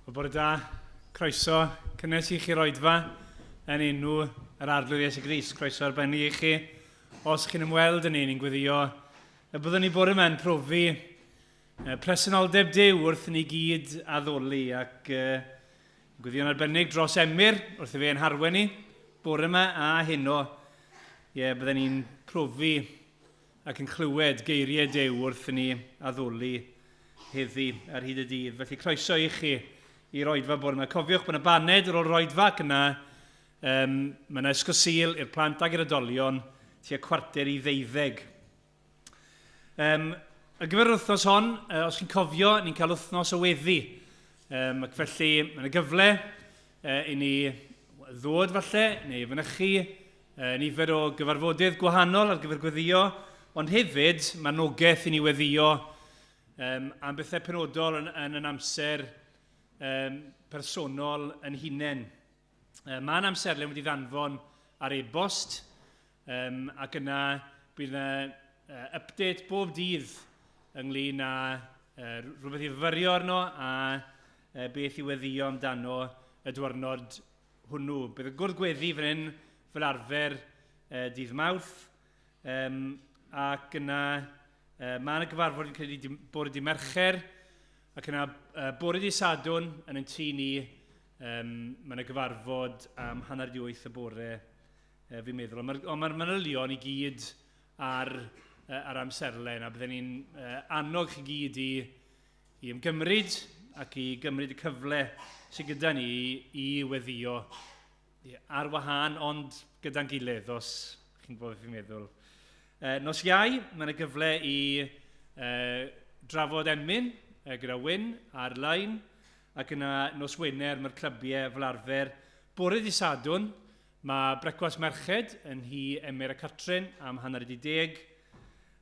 Wel, bore da, croeso cynnes i chi'r oedfa yn enw yr Arglwydd Iesu Grist. Croeso arbennig i chi. Os chi'n ymweld yn ni, ni'n gweddio y byddwn ni bore yma'n profi presenoldeb Duw wrth ni gyd addoli ac gweddio'n arbennig dros Emyr wrth i fe yn harwen ni bore yma a heno. Ie, byddwn ni'n profi ac yn clywed geiriau Duw wrth i ni addoli heddi ar hyd y dydd. Felly croeso i chi i'r oedfa bore yma. Cofiwch bod yna baned ar ôl yr oedfa ac yna mae yna ysgol Sul i'r plant ac i'r oedolion tua 11:45. Ar gyfer yr wythnos hon, os chi'n cofio, ni'n cael wythnos o weddi. Ac felly mae yna gyfle i ni ddod falle, neu fynychu nifer o gyfarfodydd gwahanol ar gyfer gweddio, ond hefyd mae anogaeth i ni weddio am bethau penodol yn yn amser personol yn hunain. Mae'n amserlen wedi ddanfon ar e-bost, ac yna bydd yna update bob dydd ynglyn â rhywbeth i fyfyrio arno a beth i weddio amdano y diwrnod hwnnw. Bydd y gwrdd gweddi fan hyn fel arfer dydd Mawrth, ac yna mae yna gyfarfod yn credu bore di Mercher, ac yna bore di Sadwrn yn ein tŷ ni, mae yna gyfarfod am 7:30 y bore, fi'n meddwl. Ond mae'r ma manylion i gyd ar amserlen, a bydden ni'n annog chi gyd i ymgymryd ac i gymryd y cyfle sydd gyda ni i weddio ar wahân ond gyda'n gilydd, os chi'n gwybod beth fi'n meddwl. Nos Iau, mae yna gyfle i drafod emyn gyda Wyn ar-lein, ac yna nos Wener mae'r clybiau fel arfer. Bore di Sadwrn, mae brecwast merched yn nhŷ Emyr a Catrin am 9:30.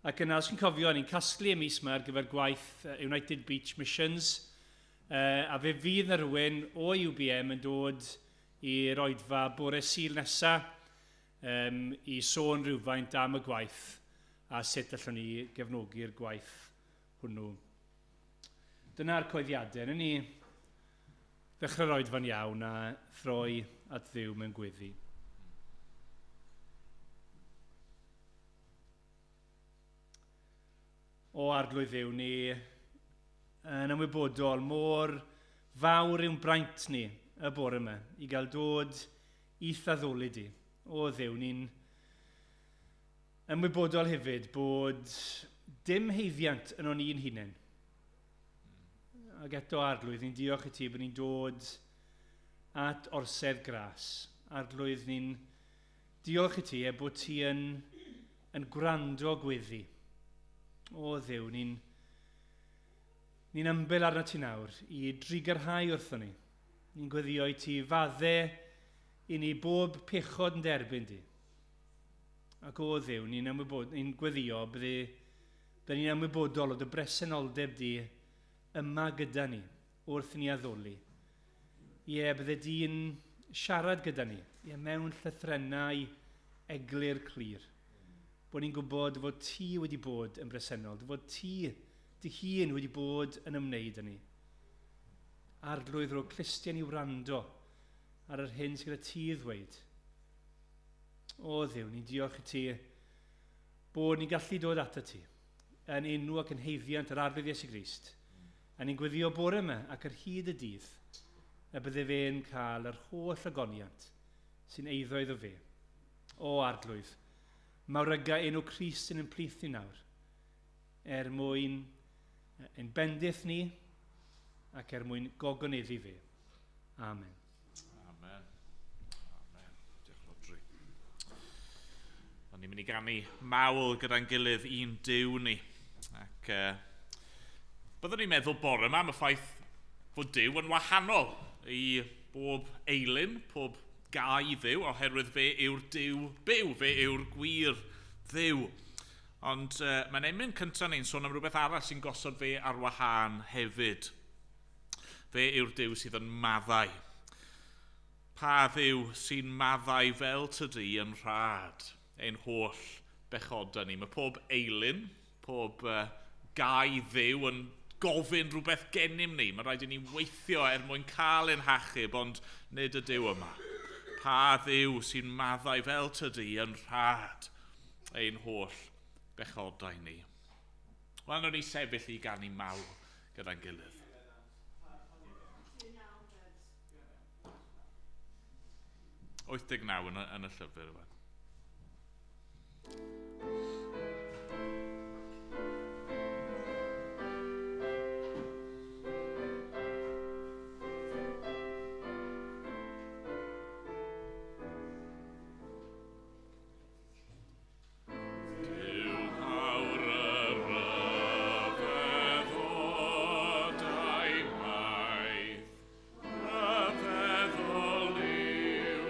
Ac yna, os chi'n cofio, ni'n casglu y mis yma ar gyfer gwaith United Beach Missions, a fe fydd na rhywun o UBM yn dod i'r oedfa bore Sul nesa i sôn rhywfaint am y gwaith a sut allwn ni gefnogi'r gwaith hwnnw. Dyna'r coeddiadau. Wnawn ni ddechrau'r oedfa'n iawn a throi at Dduw mewn gweddi. O Arglwydd Dduw, ni yn ymwybodol mor fawr yw'n braint ni y bore yma i gael dod i'th addoli di. O Dduw, ni'n ymwybodol hefyd bod dim heiddiant yn o'n ni'n hunain. Ac eto, Arglwydd, ni'n diolch i ti bod ni'n dod at orsedd gras. Arglwydd, ni'n diolch i ti e bod ti yn gwrando gweddi. O Dduw, ni'n ymbil arno ti nawr i drigarhau wrthon ni. Ni'n gweddio i ti fadde i ni bob pechod yn derbyn di. Ac o Dduw, ni'n gweddio bydde ni'n ymwybodol o dy bresenoldeb di yma gyda ni wrth ni addoli. Ie, bydde di'n siarad gyda ni, ie, mewn llythrennau eglur clir. Bod ni'n gwybod fod ti wedi bod yn bresennol, fod ti dy hun wedi bod yn ymwneud â ni. Arglwydd, rho clustiau ni wrando ar yr hyn sydd gyda ti i ddweud. O Dduw, ni'n diolch i ti bod ni'n gallu dod atat ti yn enw ac yn heiddiant yr Arglwydd Iesu Grist. A ni'n gweddio bore yma ac ar hyd y dydd y bydde fe'n cael yr holl ogoniant sy'n eiddo iddo fe. O Arglwydd, mawryga enw Crist yn ein plith ni nawr, er mwyn ein bendith ni ac er mwyn gogoneddu fe. Amen. Amen. Amen. Diolch, Rhodri. O'n ni'n mynd i ganu mawl gyda'n gilydd i'n Duw ni. Ac byddwn ni'n meddwl bore yma am y ffaith fod Duw yn wahanol i bob eilun, pob gau Dduw, oherwydd fe yw'r Duw byw, fe yw'r gwir Dduw. Ond mae'n emyn cyntaf ni'n sôn am rhywbeth arall sy'n gosod fe ar wahân hefyd. Fe yw'r Duw sydd yn maddau. Pa Dduw sy'n maddau fel tydi yn rhad ein holl bechodau ni? Mae pob eilun, pob gau Dduw yn gofyn rhywbeth gennym ni. Mae rhaid i ni weithio er mwyn cael ein hachub, ond nid y Duw yma. Pa Dduw sy'n maddau fel tydi yn rhad ein holl bechodau ni. Wel, wnawn ni sefyll i ganu mawl gyda'n gilydd. 89 yn y llyfr yma. Duw mawr y rhyfeddodau maith, rhyfeddol yw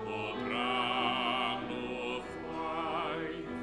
pob rhan o'th waith.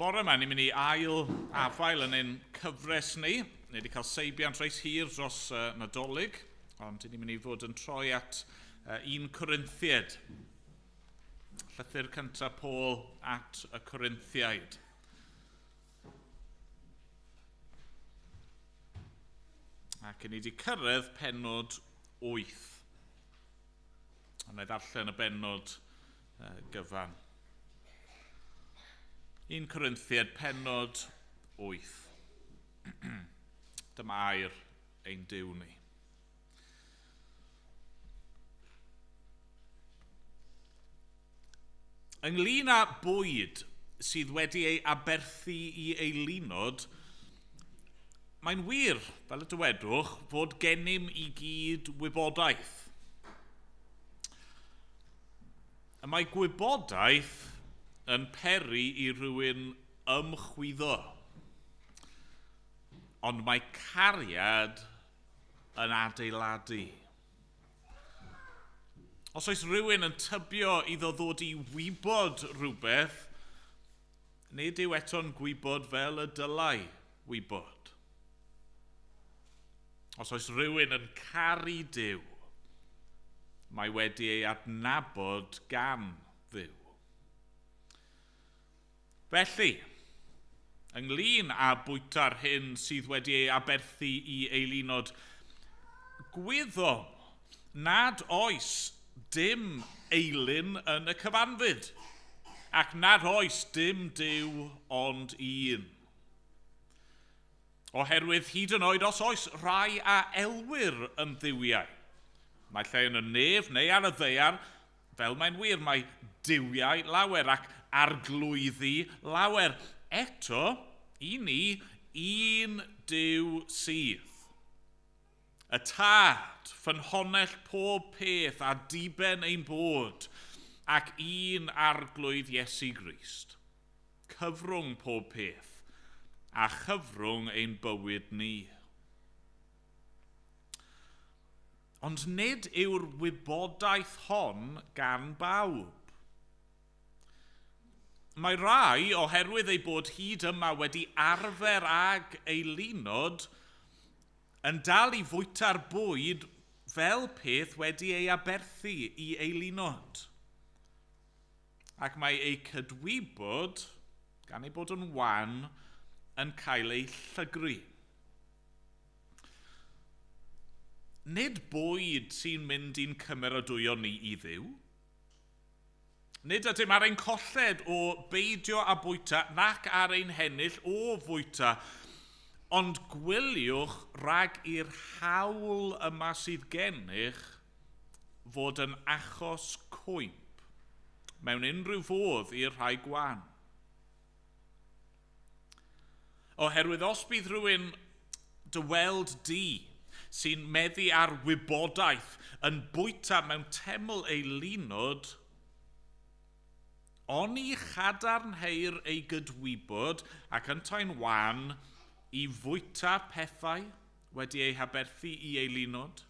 Bore yma, ni'n mynd i ail afael yn ein cyfres ni. Ni wedi cael seibiant reit hir dros Nadolig, ond ni'n mynd i fod yn troi at 1 Corinthiaid. Llythyr cyntaf Paul at y Corinthiaid. Ac ni wedi cyrraedd pennod 8. A na i ddarllen y bennod gyfan. 1 Corinthiaid pennod 8. Dyma air ein Duw ni. Ynglyn â bwyd sydd wedi ei aberthu i eilunod, mae'n wir, fel y dywedwch, fod gennym i gyd wybodaeth. A mae gwybodaeth yn peri i rhywun ymchwyddo. Ond mae cariad yn adeiladu. Os oes rhywun yn tybio iddo ddod i wybod rhywbeth, nid yw eto'n gwybod fel y dylai wybod. Os oes rhywun yn caru Duw, mae wedi ei adnabod gan Dduw. Felly, ynglyn â bwyta'r hyn sydd wedi ei aberthu i eilunod, gwyddom nad oes dim eilun yn y cyfanfyd, ac nad oes dim Duw ond un. Oherwydd hyd yn oed os oes rhai a elwir yn dduwiau, mae lle yn y nef neu ar y ddaear, fel mae'n wir, mae duwiau lawer ac arglwyddi lawer. Eto, i ni, un Duw sydd. Y Tad, ffynhonnell pob peth a diben ein bod, ac un arglwydd Iesu Grist. Cyfrwng pob peth, a chyfrwng ein bywyd ni. Ond nid yw'r wybodaeth hon gan bawb. Mae rai, oherwydd eu bod hyd yma wedi arfer ag eilunod, yn dal i fwyta'r bwyd fel peth wedi ei aberthu i eilunod. Ac mae eu cydwybod, gan ei bod yn wan, yn cael ei llygru. Nid bwyd sy'n mynd i'n cymeradwyo ni i Dduw. Nid ydym ar ein colled o beidio â bwyta nac ar ein hennill o fwyta, ond gwyliwch rhag i'r hawl yma sydd gennych fod yn achos cwymp mewn unrhyw fodd i'r rhai gwan. Oherwydd os bydd rhywun dy weld di sy'n meddu ar wybodaeth yn bwyta mewn teml eilunod, oni chadarnheir ei gydwybod ac yntau'n wan i fwyta pethau wedi eu haberthu i eilunod.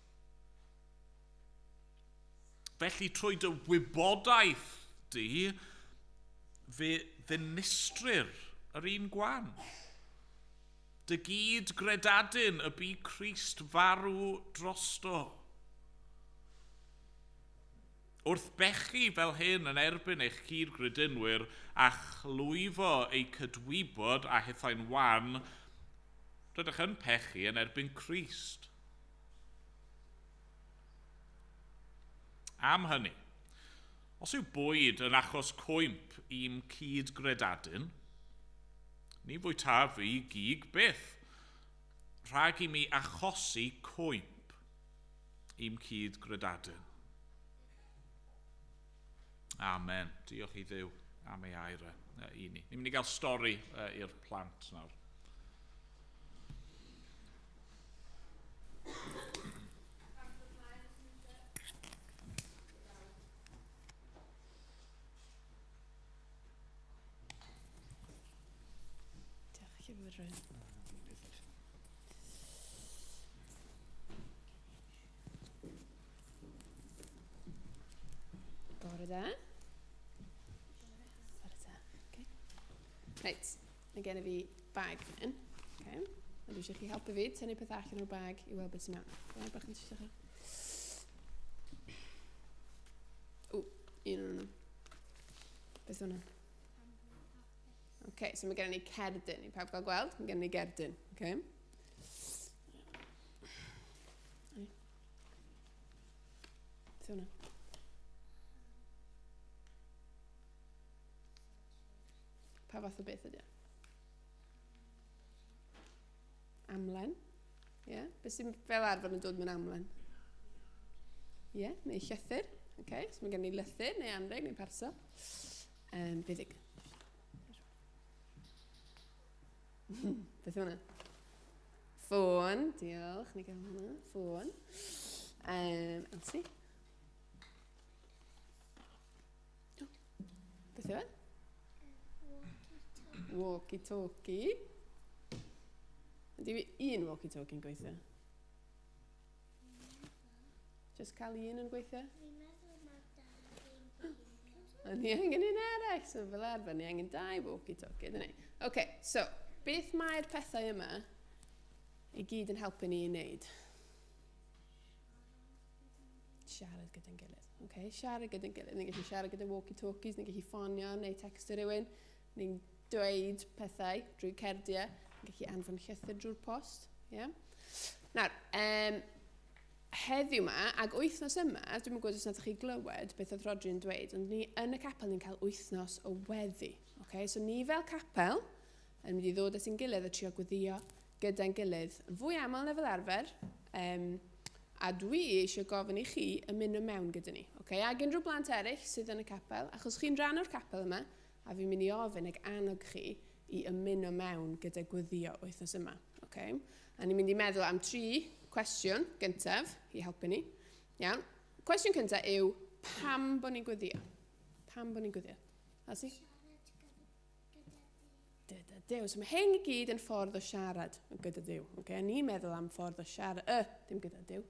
Felly trwy dy wybodaeth di, fe ddinistrir yr un gwan. Dy gyd gredadun y bu Crist farw drosto. Wrth bechu fel hyn yn erbyn eich cyd-gredinwyr a chlwyfo eu cydwybod a hithau'n wan, rydych yn pechu yn erbyn Crist. Am hynny, os yw bwyd yn achos cwymp i'm cyd-gredadun, ni fwytaf fi gig byth, rhag i mi achosi cwymp i'm cyd-gredadun. Amen. Diolch i Dduw am ei air i ni. Ni'n mynd i gael stori i'r plant nawr. Diolch i fod. Bore da. Bore da. Okay. Reit. Mae gen i fi bag fan hyn. Okay. A dwi eisiau chi helpu fi tynnu peth allan o'r bag i weld beth sy'n mewn. Gweld bach yn eisiau chi. O, un o'n nhw. Beth hwnna? OK, so mae gen i ni cerdyn. I pawb gael gweld, mae gen i ni gerdyn. Okay. Beth hwnna? Pa fath o beth ydy o? Amlen. Ie? Yeah? Beth sy'n fel arfer yn dod mewn amlen? Ie, yeah? Neu llythyr. Okay. So mae gen i lythyr, neu anreg, neu parsel. Buddig. Beth yw hwnna? Ffôn, diolch, ni gael hwnna. Ffôn. Elsie? Beth yw e? Walkie-talkie. Ydy un walkie-talkie yn gweithio? Just cael un yn gweithio? Fi'n meddwl mae dau. A ni angen un arall, so fel arfer ni angen dau walkie-talkie, dyn ni? OK, so, beth mae'r pethau yma i gyd yn helpu ni i wneud? Siarad gyda'n gilydd. Okay? Siarad gyda'n gilydd. Ni'n gallu siarad gyda walkie-talkies, ni'n gallu ffonio neu textio rhywun, ni'n dweud pethau drwy cerdiau, ni'n gallu anfon llythyr drwy'r post. Yeah? Nawr, heddiw yma, ac wythnos yma, dwi'n gwybod os nathoch chi glywed beth oedd Rodri yn dweud, ond ni yn y capel ni'n cael wythnos o weddi. Okay? So ni fel capel yn mynd i ddod at ein gilydd a trio gweddio gyda'n gilydd yn fwy aml na fel arfer, a dwi eisiau gofyn i chi ymuno mewn gyda ni. Okay? Ac unrhyw blant eraill sydd yn y capel, achos chi'n rhan o'r capel yma, a fi'n mynd i ofyn ac annog chi i ymuno mewn gyda gweddio wythnos yma. Okay? A ni'n mynd i meddwl am 3 cwestiwn gyntaf i helpu ni. Iawn. Cwestiwn cyntaf yw, pam bod ni'n gweddio? Pam bod ni'n gweddio? Asi? Gyda Duw. So mae hyn i gyd yn ffordd o siarad gyda Duw. Okay? A ni'n meddwl am ffordd o siarad, ddim gyda Duw,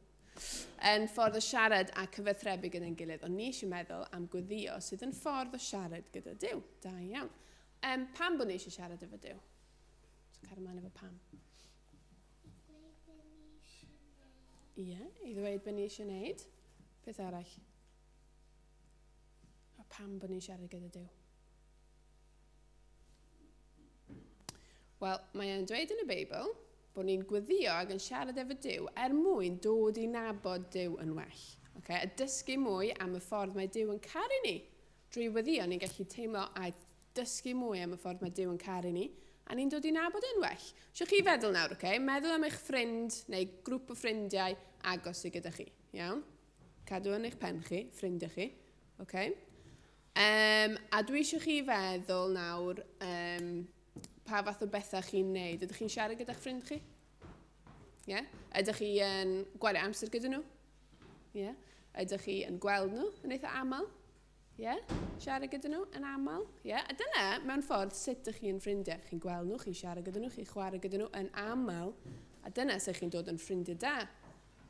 yn ffordd o siarad a cyfathrebu gyda'n gilydd, ond ni eisiau meddwl am gweddio sydd yn ffordd o siarad gyda Duw. Da iawn. Pam bod ni eisiau siarad efo Duw? So cael ymlaen efo pam. Ie, i ddweud beth ni eisiau wneud. Beth arall? A pam bod ni'n siarad gyda Duw? Wel, mae e'n dweud yn y Beibl bod ni'n gweddio ac yn siarad efo Duw er mwyn dod i nabod Duw yn well. Okay? A dysgu mwy am y ffordd mae Duw yn caru ni. Drwy weddio, ni'n gallu teimlo a dysgu mwy am y ffordd mae Duw yn caru ni, a ni'n dod i nabod yn well. Sio chi feddwl nawr, okay? Meddwl am eich ffrind neu grŵp o ffrindiau agos sydd gyda chi, iawn? Cadw yn eich pen chi, ffrindiau chi, okay? A dwi eisiau chi feddwl nawr pa fath o bethau chi'n neud. Ydych chi'n siarad gyda'ch ffrind chi? Yeah? Ydych chi yn gwario amser gyda nhw? Yeah? Ydych chi yn gweld nhw yn eitha aml? Yeah? Siarad gyda nhw yn aml? Yeah? A dyna, mewn ffordd, sut ydych chi yn ffrindiau. Chi'n gweld nhw, chi'n siarad gyda nhw, chi'n chwarae gyda nhw yn aml. A dyna sut chi'n dod yn ffrindiau da.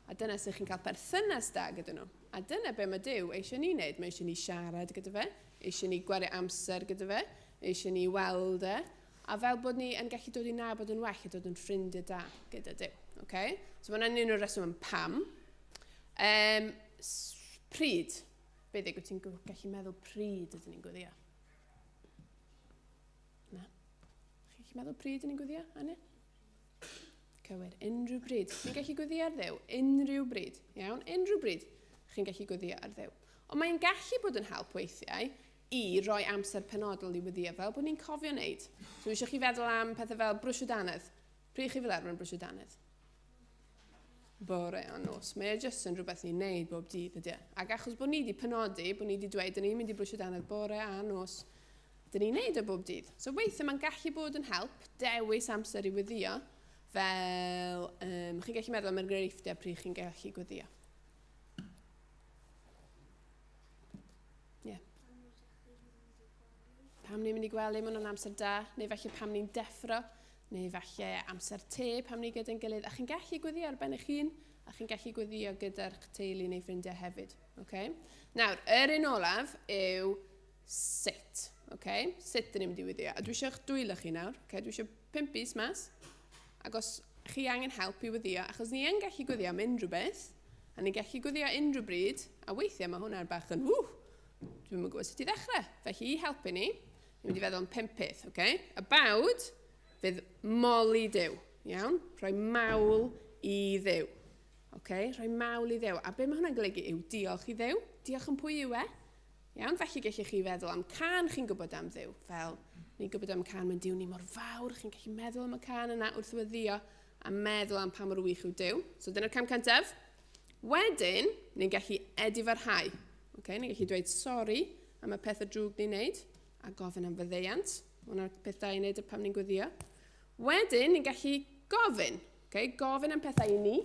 A dyna sut chi'n cael perthynas da gyda nhw. A dyna be mae Duw eisiau ni wneud. Mae eisiau ni siarad gyda fe, eisiau ni gwario amser gyda fe, eisiau ni weld e. A fel bod ni yn gallu dod i nabod yn well a dod yn ffrindiau da gyda Duw. Okay? So mae hwnna'n un o'r reswm am pam. Pryd? Be ddig, wyt ti'n gallu meddwl pryd ydyn ni'n gweddio? Na. Chi'n gallu meddwl pryd ydyn ni'n gweddio, Anne? Cywir, unrhyw bryd. Chi'n gallu gweddio ar Dduw, unrhyw bryd. Iawn, unrhyw bryd chi'n gallu gweddio ar Dduw. Ond mae'n gallu bod yn help weithiau i roi amser penodol i weddio fel bod ni'n cofio wneud. So eisiau chi feddwl am pethau fel brwsio dannedd. Pryd chi fel arfer yn brwsio dannedd? Bore a nos. Mae e jyst yn rhywbeth ni'n neud bob dydd, ydy e? Ac achos bod ni wedi penodi, bod ni wedi dweud, dyn ni'n mynd i brwsio dannedd bore a nos, dyn ni'n neud o bob dydd. So weithiau mae'n gallu bod yn help dewis amser i weddio, fel, chi'n gallu meddwl am enghreifftiau pryd chi'n gallu gweddio. Ie. Pam ni'n mynd i gwely, mae hwnna'n amser da, neu falle pam ni'n deffro, neu falle amser te pam ni gyda'n gilydd. A chi'n gallu gweddio ar ben eich hun, a chi'n gallu gweddio gyda'r teulu neu ffrindiau hefyd. Okay? Nawr, yr un olaf yw sut. Okay? Sut dyn ni'n mynd i weddio? A dwi eisiau eich dwylo chi nawr. Okay? Dwi eisiau 5 bys mas. Ac os chi angen help i weddio, achos ni yn gallu gweddio am unrhyw beth, a ni'n gallu gweddio unrhyw bryd, a weithiau mae hwnna'n bach yn, ww, dwi'm yn gwybod sut i ddechrau. Felly i helpu ni, ni'n mynd i feddwl am 5 peth. Okay? Y bawd fydd moli Duw. Iawn? Rhoi mawl i Dduw. Okay? Rhoi mawl i Dduw. A be mae hwnna'n golygu yw diolch i Dduw. Diolch yn pwy yw e. Iawn? Felly gallech chi feddwl am cân chi'n gwybod am Dduw. Fel, ni'n gwybod am cân, mae'n Duw ni mor fawr. Chi'n gallu meddwl am y cân yna wrth weddio a meddwl am pa mor wych yw Duw. So dyna'r cam cyntaf. Wedyn, ni'n gallu edifarhau. Okay? Ni'n gallu dweud sori am y pethau drwg ni'n neud a gofyn am faddeuant. Hwna'r peth da i wneud pam ni'n gweddio. Wedyn, ni'n gallu gofyn. Okay? Gofyn am pethau i ni.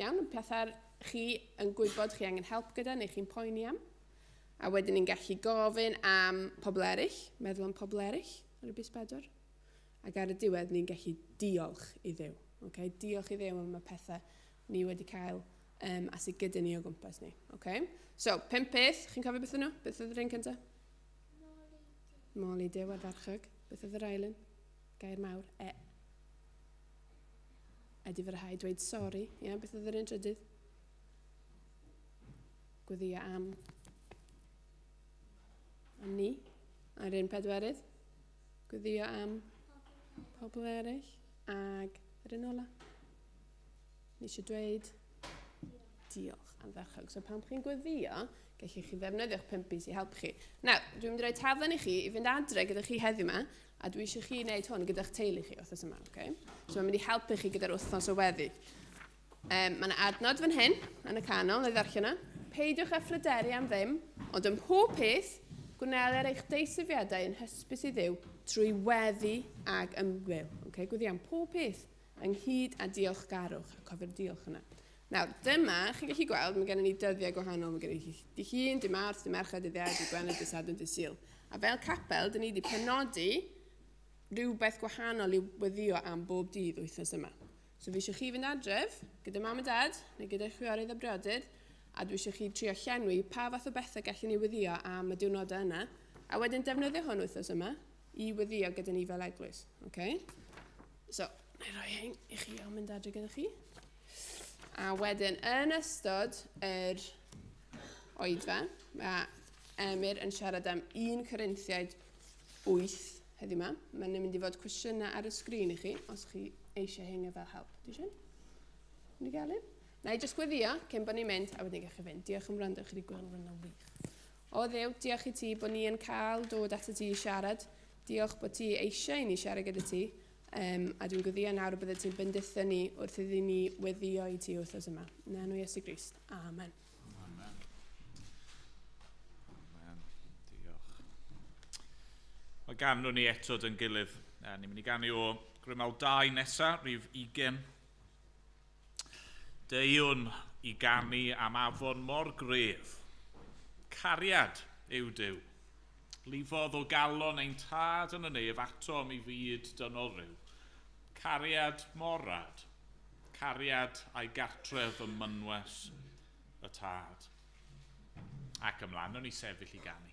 Iawn, pethau chi yn gwybod chi angen help gyda neu chi'n poeni am. A wedyn ni'n gallu gofyn am pobl eraill, meddwl am pobl eraill ar y bys 4. Ac ar y diwedd ni'n gallu diolch i Dduw. Okay? Diolch i Dduw am y pethau ni wedi cael a sydd gyda ni o gwmpas ni. Okay? So, 5 peth. Chi'n cofio beth nhw? Beth oedd yr un cyntaf? Moli Duw ardderchog. Beth oedd yr ail un? Gair mawr. E. Edifarhau, dweud sori. Yeah, beth oedd yr un trydydd? Gweddio am ni. A'r un pedwerydd? Gweddio am pobl eraill. Ag yr un ola? Ni eisiau dweud diolch ardderchog. So pan chi'n gweddio, gallwch chi ddefnyddio'ch 5 bys i helpu chi. Nawr, dwi'n mynd i roi taflen i chi i fynd adre gyda chi heddiw yma, a dwi eisiau chi wneud hwn gyda'ch teulu chi wythnos yma. Okay? So mae'n mynd i helpu chi gyda'r wythnos o weddi. Mae yna adnod fan hyn, yn y canol, neu ddarllen yna. Peidiwch â phryderu am ddim, ond ym mhob peth, gwnelwer eich deisyfiadau yn hysbys i Dduw trwy weddi ag ymgwyl. Okay? Gweddi am pob peth ynghyd â diolchgarwch, a cofio'r diolch yna. Nawr, dyma, chi'n gallu gweld, mae gennym ni dyddiau gwahanol. Mae gennym ni dydd Llun, dydd Mawrth, dydd Mercher, dydd Iau, dydd Gwener, dydd Sadwrn, dydd Sul. A fel capel, dyn ni wedi penodi rhywbeth gwahanol i weddio am bob dydd wythnos yma. So fi eisiau chi fynd adref gyda mam a dad, neu gyda chwiorydd a briodydd, a dwi eisiau chi trio llenwi pa fath o bethau gallwn ni weddio am y diwrnodau yna, a wedyn defnyddio hwn wythnos yma i weddio gyda ni fel eglwys. Okay? So, na i roi hyn i chi o mynd adre gyda chi. A wedyn, yn ystod yr oedfa, mae Emyr yn siarad am 1 Corinthiaid 8 heddiw yma. Mae'n mynd i fod cwestiynau ar y sgrin i chi, os chi eisiau hynny fel help. Di eisiau? Mynd i gael un? Na i jyst gweddio cyn bod ni'n mynd, a wedyn gallwch chi fynd. Diolch am wrando, chi wedi gweld hwnna'n wych. O Dduw, diolch i ti bod ni yn cael dod at y ti i siarad. Diolch bod ti eisiau i ni siarad gyda ti. A dwi'n gweddio nawr bydde ti'n bendithio ni wrth iddi ni weddio i ti wythnos yma. Yn enw Iesu Grist. Amen. Amen. Amen. Diolch. Mae ganwn ni eto dy'n gilydd. Ni'n mynd i ganu o Grymawl 2 nesaf, rhif 20. Deuwn i ganu am afon mor gref. Cariad yw Duw. Lifodd o galon ein tad yn y nef atom i fyd dynol rhyw. Cariad mor rad. Cariad a'i gartref ym mynwes y tad. Ac ymlaen, o'n i sefyll i ganu.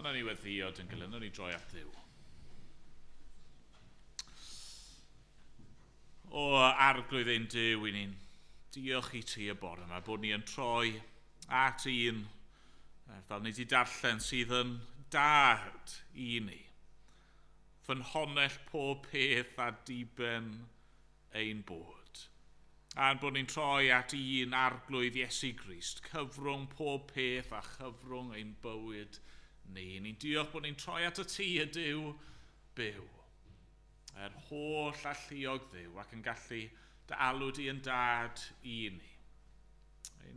Ond ni weddio dyn gilydd, nawn ni droi at Dduw. O Arglwydd ein Duw, i ni'n diolch i ti y bore yma, bod ni yn troi at un, fel ni wedi darllen, sydd yn dad i ni. Ffynhonnell pob peth a diben ein bod. A'n bod ni'n troi at un Arglwydd Iesu Grist, cyfrwng pob peth a chyfrwng ein bywyd ni. Ni'n diolch bod ni'n troi at y ti y Duw byw. Yr holl alluog Dduw ac yn gallu dy alw di yn dad i ni.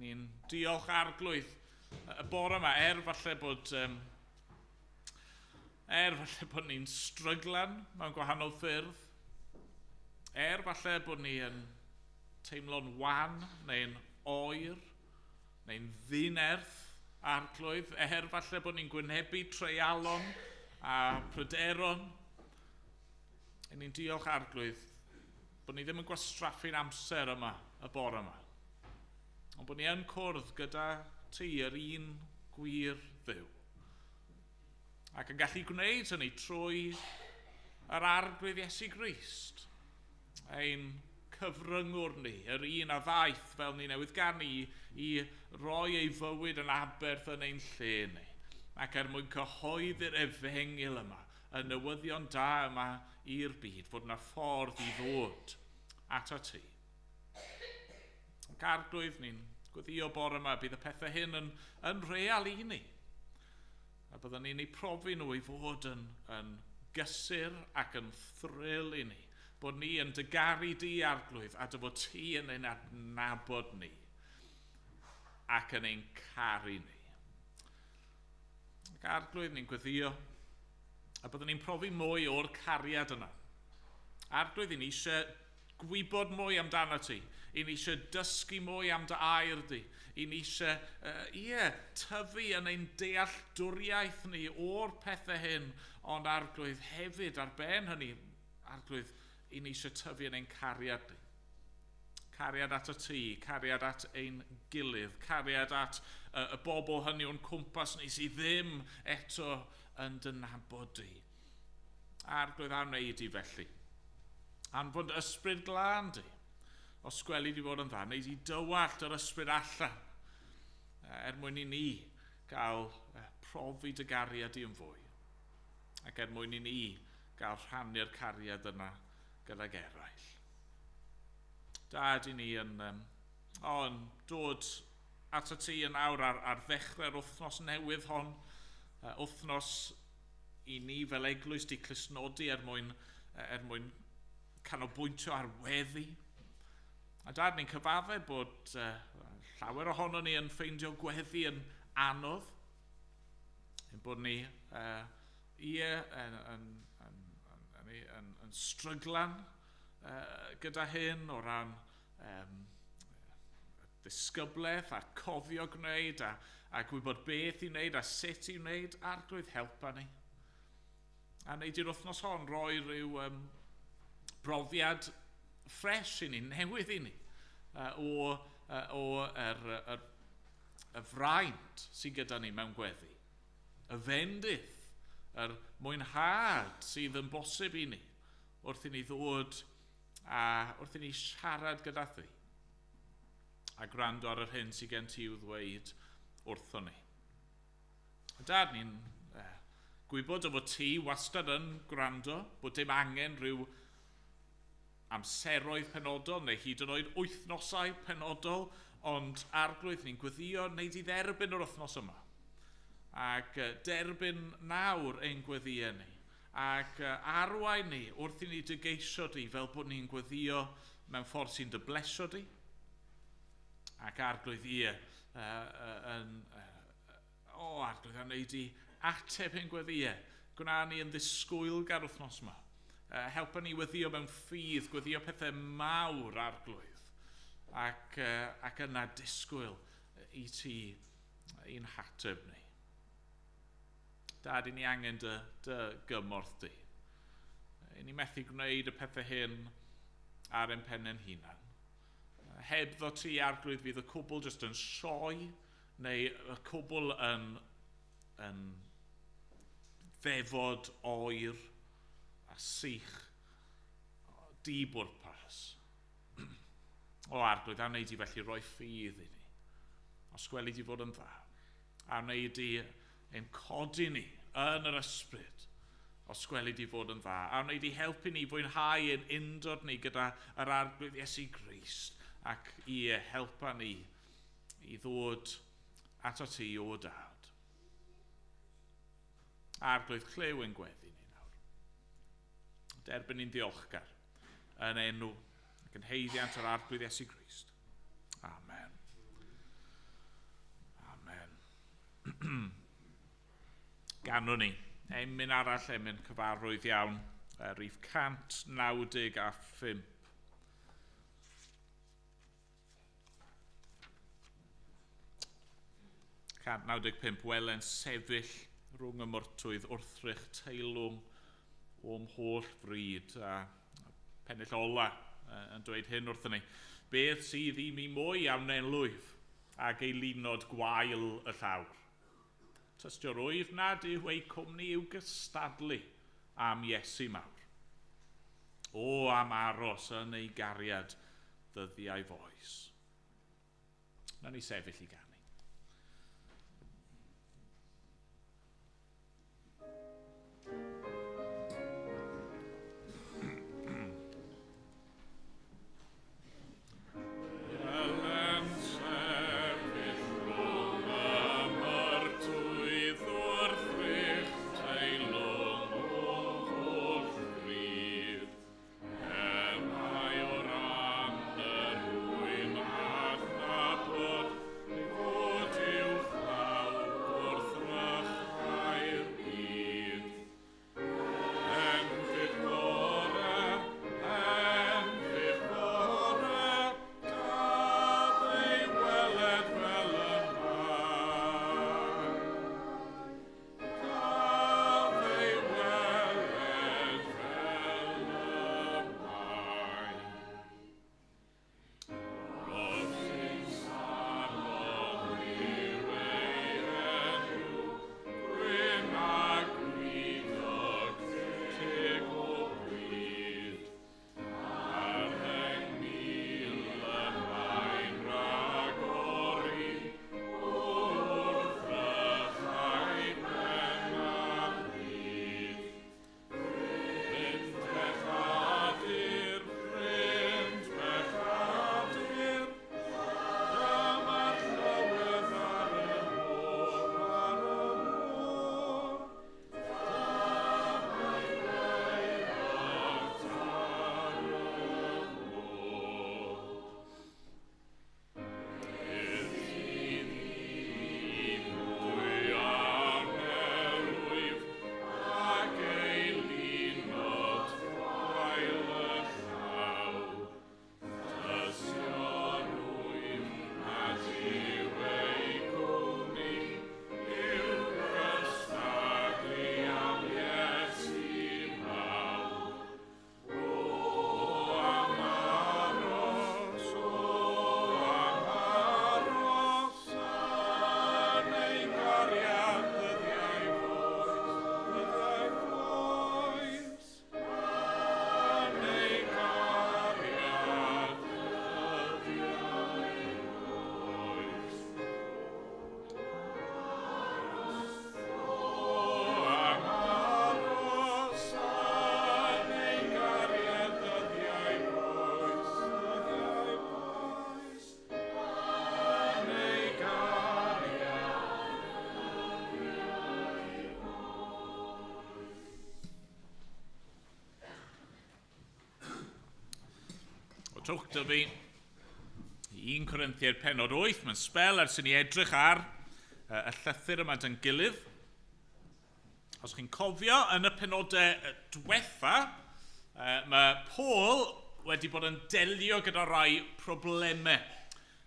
Ni'n diolch Arglwydd y bore yma, falle bod ni'n stryglan mewn gwahanol ffyrdd, falle bod ni yn teimlo'n wan neu'n oer neu'n ddinerth Arglwydd, falle bod ni'n gwynebu treialon a pryderon. Ni'n diolch Arglwydd bod ni ddim yn gwastraffu'n amser yma, y bore yma. Ond bod ni yn cwrdd gyda ti, yr un gwir Dduw. Ac yn gallu gwneud hynny trwy yr Arglwydd Iesu Grist, ein cyfryngwr ni, yr un a ddaeth fel ni newydd ganu i roi ei fywyd yn aberth yn ein lle ni. Ac er mwyn cyhoeddi'r efengyl yma, y newyddion da yma i'r byd, fod yna ffordd i ddod ato ti. Ac Arglwydd, ni'n gweddio bore yma, bydd y pethau hyn yn real i ni. A byddwn ni'n eu profi nhw i fod yn gysur ac yn thrill i ni. Bod ni yn dy garu di, Arglwydd, a dy fod ti yn ein adnabod ni ac yn ein caru ni. Ac Arglwydd, ni'n gweddio a byddwn ni'n profi mwy o'r cariad yna. Arglwydd, ni eisiau gwybod mwy amdano ti. I ni eisiau dysgu mwy am dy air di. I ni eisiau tyfu yn ein dealltwriaeth ni o'r pethau hyn. Ond Arglwydd hefyd, ar ben hynny, Arglwydd, i ni eisiau tyfu yn ein cariad ni. Cariad at y ti, cariad at ein gilydd, cariad at y bobl hynny o'n cwmpas ni sydd ddim eto yn dy nabod di. Arglwydd, a wneud i felly. Anfon ysbryd glân di. Os gweli di fod yn dda, wneud i dywallt yr ysbryd allan er mwyn i ni gael profi dy gariad di yn fwy. Ac er mwyn i ni gael rhannu'r cariad yna gydag eraill. Dad, i ni yn dod at y ti yn awr ar ddechrau'r wythnos newydd hon, wythnos i ni fel eglwys di clustnodi er mwyn canolbwyntio ar weddi. A dad, ni'n cyfadde bod llawer ohono ni yn ffeindio gweddi yn anodd, ein bod ni yn stryglan gyda hyn o ran disgyblaeth a cofio gwneud a gwybod beth i wneud a sut i wneud. Arglwydd, helpa ni. A wneud i'r wythnos hon roi rhyw brofiad ffres i ni, newydd i ni, y fraint sydd gyda ni mewn gweddi, y fendith, yr mwynhad sydd yn bosib i ni wrth i ni ddod a wrth i ni siarad gyda thi a gwrando ar yr hyn sydd gen ti i'w ddweud wrthon ni. Dad, ni'n gwybod o fod ti wastad yn gwrando, bod dim angen rhyw amseroedd penodol neu hyd yn oed wythnosau penodol, ond Arglwydd, ni'n gweddio wneud i dderbyn yr wythnos yma. Ac derbyn nawr ein gweddïau ni. Ac arwain ni wrth i ni dy geisio di fel bod ni'n gweddio mewn ffordd sy'n dy blesio di. Ac Arglwydd, Arglwydd, a wneud i ateb ein gweddïau. Gwna ni yn ddisgwylgar wythnos yma. Helpa ni weddio mewn ffydd, gweddio pethau mawr, Arglwydd. Ac yna disgwyl i ti i'n hateb ni. Dad, i ni angen dy gymorth di. I ni methu gwneud y pethau hyn ar ein pen ein hunan. Hebddo ti, Arglwydd, fydd y cwbl jyst yn sioe, neu y cwbl yn ddefod oer a sych, di-bwrpas. O Arglwydd, a wneud i felly roi ffydd i ni. Os gweli di fod yn dda, a wneud i ein codi ni yn yr ysbryd, os gweli di fod yn dda, a wneud i helpu ni fwynhau ein undod ni gyda yr Arglwydd Iesu Grist ac i helpa ni i ddod ato ti o Dad. Arglwydd, clyw ein gweddi ni nawr. Derbyn ni'n ddiolchgar yn enw ac yn haeddiant yr Arglwydd Iesu Grist. Amen. Amen. Ganwn ni emyn arall, emyn cyfarwydd iawn, rhif 195. 195, welen sefyll rhwng y myrtwydd wrthrych teilwng o'm holl fryd. A pennill ola yn dweud hyn wrthyn ni. Beth sydd i mi mwy am nelwyf ag eilunod gwael y llawr? Tystio rwyf nad yw eu cwmni i'w gystadlu am Iesu mawr. O, am aros yn ei gariad ddyddiau foes. Na ni sefyll i ganu. Trowch dy fi 1 Corinthiaid penod 8, mae'n sbel ers i ni edrych ar y llythyr yma dy'n gilydd. Os chi'n cofio, yn y penodau diwetha, mae Paul wedi bod yn delio gyda rai problemau.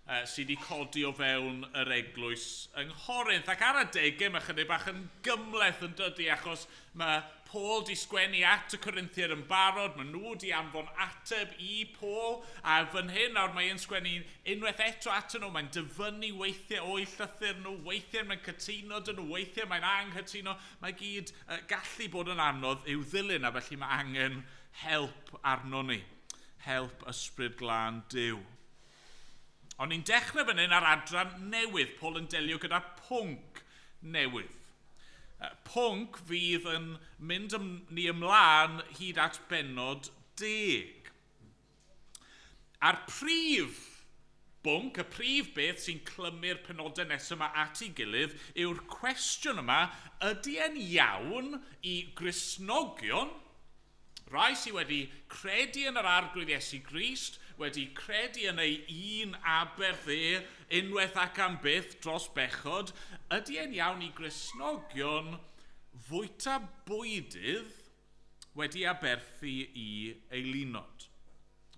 sydd wedi codi o fewn yr eglwys yng Nghorinth. Ac ar adegau mae chydig bach yn gymhleth yn dydy, achos mae Paul di sgwennu at y Corinthiaid yn barod, mae nhw di anfon ateb i Paul, a fan hyn nawr mae e'n sgwennu unwaith eto atyn nhw, mae'n dyfynnu weithiau o'i llythyr nhw, weithiau mae'n cytuno dyn nhw, weithiau mae'n anghytuno, mae gyd gallu bod yn anodd i'w ddilyn, a felly mae angen help arno ni, help Ysbryd Glân Duw. Ond ni'n dechrau fan hyn ar adran newydd, Paul yn delio gyda pwnc newydd. Pwnc fydd yn mynd ni ymlaen hyd at bennod 10. A'r prif bwnc, y prif beth sy'n clymu'r penodau nesaf yma at ei gilydd yw'r cwestiwn yma, ydy e'n iawn i Gristnogion, rai sydd wedi credu yn yr Arglwydd Iesu Grist, wedi credu yn ei un aberth e, unwaith ac am byth dros bechod, ydy e'n iawn i Gristnogion fwyta bwydydd wedi aberthu i eilunod?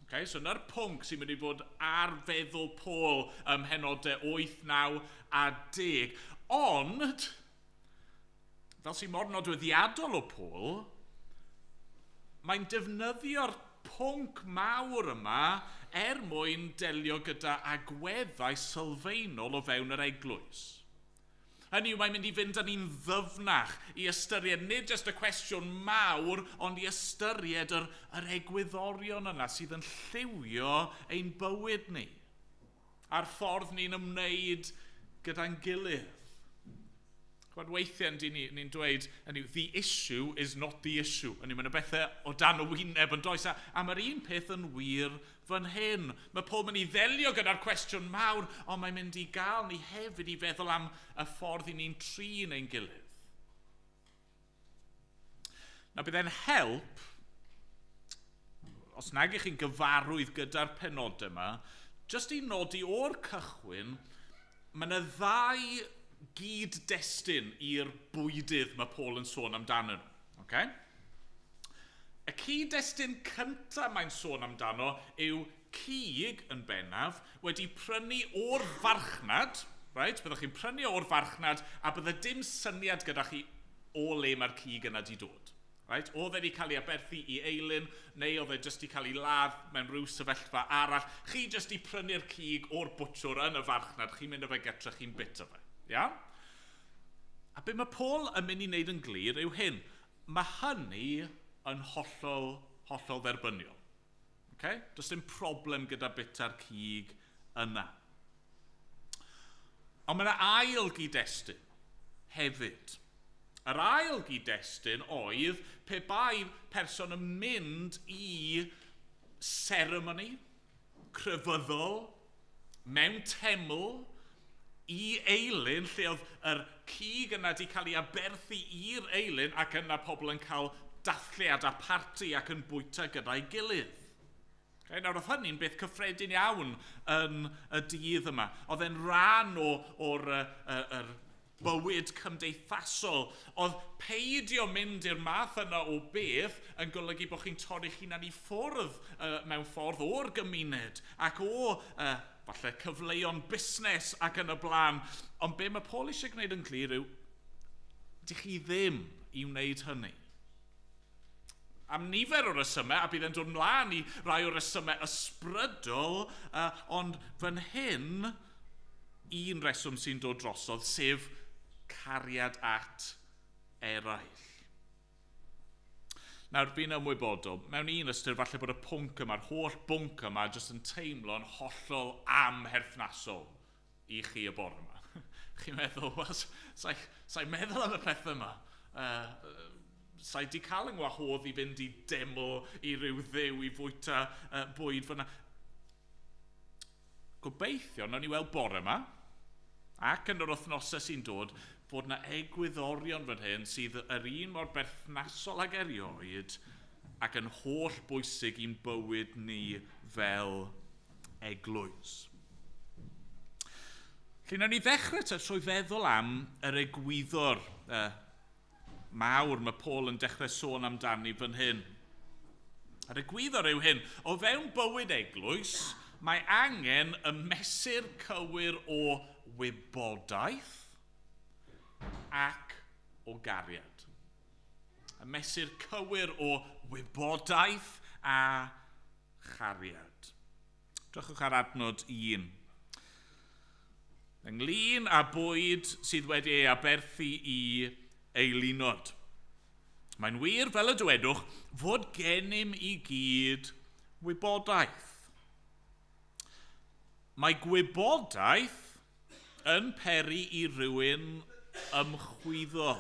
Okay, so yna'r pwnc sy'n mynd i fod ar feddwl Paul ym mhenodau 8, 9 a 10. Ond, fel sy'n mor nodweddiadol o Paul, mae'n defnyddio'r pwnc mawr yma er mwyn delio gyda agweddau sylfaenol o fewn yr eglwys. Hynny yw, mae'n mynd i fynd â ni'n ddyfnach i ystyried nid jyst y cwestiwn mawr, ond i ystyried yr egwyddorion yna sydd yn lliwio ein bywyd ni a'r ffordd ni'n ymwneud gyda'n gilydd. Chwad, weithiau ni'n dweud, hynny yw, the issue is not the issue. Hynny yw, mae yna bethau o dan y wyneb yn does, a mae'r un peth yn wir fan hyn. Mae Paul mynd i ddelio gyda'r cwestiwn mawr, ond mae'n mynd i gael ni hefyd i feddwl am y ffordd i ni'n trin ein gilydd. Nawr, bydd e'n help, os nag ych chi'n gyfarwydd gyda'r penodau yma, jyst i nodi o'r cychwyn, mae yna ddau gyd-destun i'r bwydydd mae Paul yn sôn amdano nhw. Okay? Y cyd-destun cyntaf mae'n sôn amdano yw cig yn bennaf wedi prynu o'r farchnad, right? Byddwch chi'n prynu o'r farchnad a bydde dim syniad gyda chi o le mae'r cig yna di dod. Right? Oedd e wedi cael ei aberthu i eilun, neu oedd e jyst wedi cael ei ladd mewn rhyw sefyllfa arall. Chi jyst i prynu'r cig o'r bwtshwr yn y farchnad, chi'n mynd â fe gytre, chi'n bita fe. Ia? A be mae Paul yn mynd i wneud yn glir yw hyn. Mae hynny yn hollol, hollol dderbyniol. Okay? Does dim problem gyda bita'r cig yna. Ond mae yna ail gyd-destun hefyd. Yr ail gyd-destun oedd pe bai person yn mynd i seremoni crefyddol mewn teml i eilun lle oedd yr cig yna wedi cael ei aberthu i'r eilun ac yna pobl yn cael dathliad a parti ac yn bwyta gyda'i gilydd. Okay, nawr oedd hynny'n beth cyffredin iawn yn y dydd yma. Oedd e'n rhan o'r bywyd cymdeithasol. Oedd peidio mynd i'r math yna o beth yn golygu bod chi'n torri'ch hunan i ffwrdd mewn ffordd o'r gymuned ac o falle cyfleon busnes ac yn y blaen. Ond be mae Paul eisiau gwneud yn glir yw, dych chi ddim i wneud hynny. Am nifer o resymau, a bydd e'n dod mlaen i rai o resymau ysbrydol, ond fan hyn, un reswm sy'n dod drosodd, sef cariad at eraill. Nawr, fi'n ymwybodol, mewn un ystyr, falle bod y pwnc yma'r holl bwnc yma, jyst yn teimlo'n hollol amherthnasol i chi y bore yma. Chi'n meddwl, wel, sa'i meddwl am y peth yma. Sa'i di cael yng ngwahodd i fynd i deml i ryw dduw i fwyta bwyd fyna. Gobeithio, nawn ni weld bore yma, ac yn yr wythnosau sy'n dod, fod yna egwyddorion fan hyn sydd yr un mor berthnasol ag erioed ac yn holl bwysig i'n bywyd ni fel eglwys. Felly, nawn ni ddechrau te trwy feddwl am yr egwyddor mawr mae Paul yn dechrau sôn amdani fan hyn. Yr egwyddor yw hyn, o fewn bywyd eglwys, Mae angen y mesur cywir o wybodaeth ac o gariad. Y mesur cywir o wybodaeth a chariad. Drychwch ar adnod 1. Ynglyn â bwyd sydd wedi ei aberthu i eilunod. Mae'n wir, fel y dywedwch, fod gennym i gyd wybodaeth. Mae gwybodaeth yn peri i rywun ymchwyddo,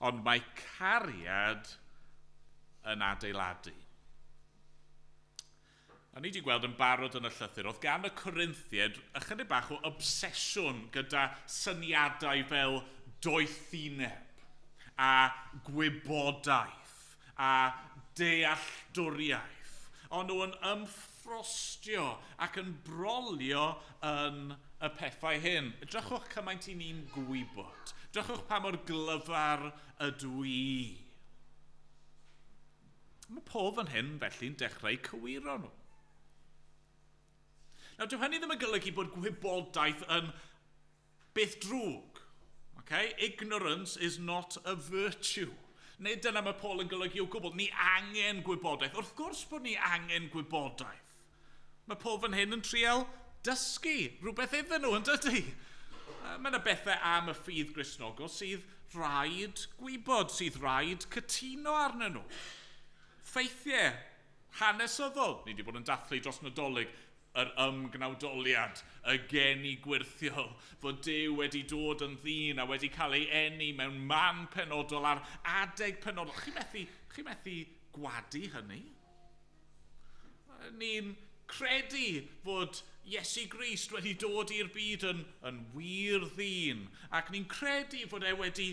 ond mae cariad yn adeiladu. A ni wedi gweld yn barod yn y llythyr, oedd gan y Corinthiaid ychydig bach o obsesiwn gyda syniadau fel doethineb a gwybodaeth a dealltwriaeth. Ond nhw yn ymffrostio ac yn brolio yn y pethau hyn. Drychwch cymaint i ni'n gwybod. Drychwch pa mor glyfar ydw i. Mae Paul fan hyn felly'n dechrau cywiro nhw. Nawr, dyw hynny ddim yn golygu bod gwybodaeth yn beth drwg. Okay? Ignorance is not a virtue. Nid dyna mae Paul yn golygu o gwbl. Ni angen gwybodaeth. Wrth gwrs bod ni angen gwybodaeth. Mae Paul fan hyn yn trial dysgu rhywbeth iddyn nhw, yn dydy? Mae yna bethau am y ffydd Gristnogol sydd rhaid gwybod, sydd rhaid cytuno arnyn nhw. Ffeithiau hanesyddol. Ni wedi bod yn dathlu dros Nadolig yr ymgnawdoliad, y geni gwyrthiol, fod Duw wedi dod yn ddyn a wedi cael ei eni mewn man penodol ar adeg penodol. Chi methu gwadu hynny? Ni'n credu fod Iesu Grist wedi dod i'r byd yn wir ddyn, ac ni'n credu fod e wedi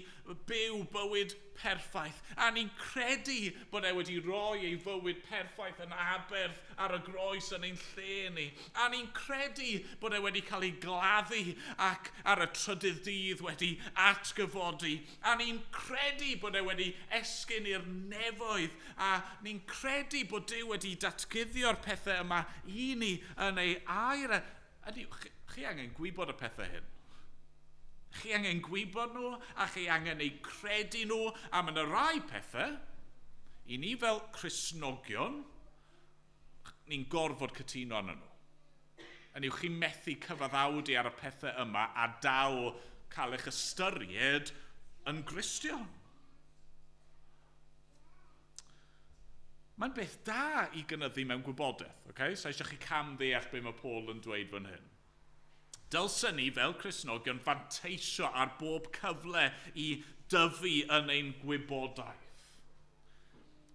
byw bywyd perffaith, a ni'n credu bod e wedi rhoi ei fywyd perffaith yn aberth ar y groes yn ein lle ni, a ni'n credu bod e wedi cael ei gladdu ac ar y trydydd dydd wedi atgyfodi, a ni'n credu bod e wedi esgyn i'r nefoedd, a ni'n credu bod Duw wedi datguddio'r pethau yma i ni yn ei air. Ydy, chi angen gwybod y pethau hyn. Chi angen gwybod nhw, a chi angen eu credu nhw, a mae yna rai pethau, i ni fel Cristnogion, ni'n gorfod cytuno arnyn nhw. Hynny yw, chi'n methu cyfaddawdu ar y pethau yma a dal cael eich ystyried yn Gristion. Mae'n beth da i gynyddu mewn gwybodaeth, okay? So eisiau chi cam ddeall be mae Paul yn dweud fan hyn. Dylsen ni fel Cristnogion fanteisio ar bob cyfle i dyfu yn ein gwybodaeth.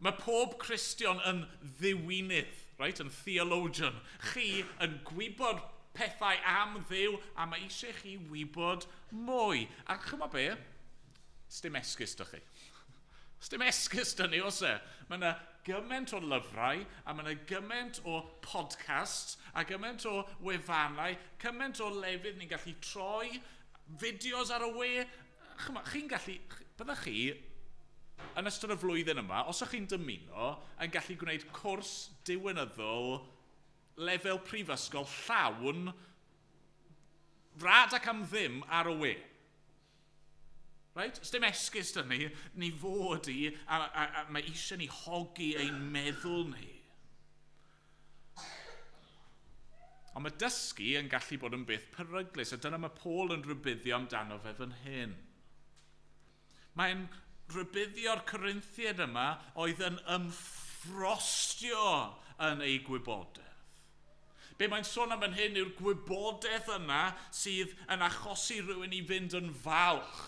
Mae pob Cristion yn ddiwinydd, right? Yn theologian. Chi yn gwybod pethau am Dduw a mae eisiau chi wybod mwy. A chymod be? Sdim esgus 'da chi. Sdim esgus 'da ni, oes e? Mae yna gymaint o lyfrau, a mae yna gymaint o podcasts, a gymaint o wefannau, cymaint o lefydd ni'n gallu troi, fideos ar y we. Chymod, chi'n gallu, byddech chi, yn ystod y flwyddyn yma, os ydych chi'n dymuno, yn gallu gwneud cwrs diwinyddol lefel prifysgol llawn, rad ac am ddim ar y we. Right? Sdim esgus 'da ni, ni fod i, a mae eisiau ni hogi ein meddwl ni. Ond mae dysgu yn gallu bod yn beth peryglus, a dyna mae Paul yn rhybuddio amdano fe fan hyn. Mae'n rhybuddio'r Corinthiaid yma oedd yn ymffrostio yn ei gwybodaeth. Be mae'n sôn am fan hyn yw'r gwybodaeth yna sydd yn achosi rhywun i fynd yn falch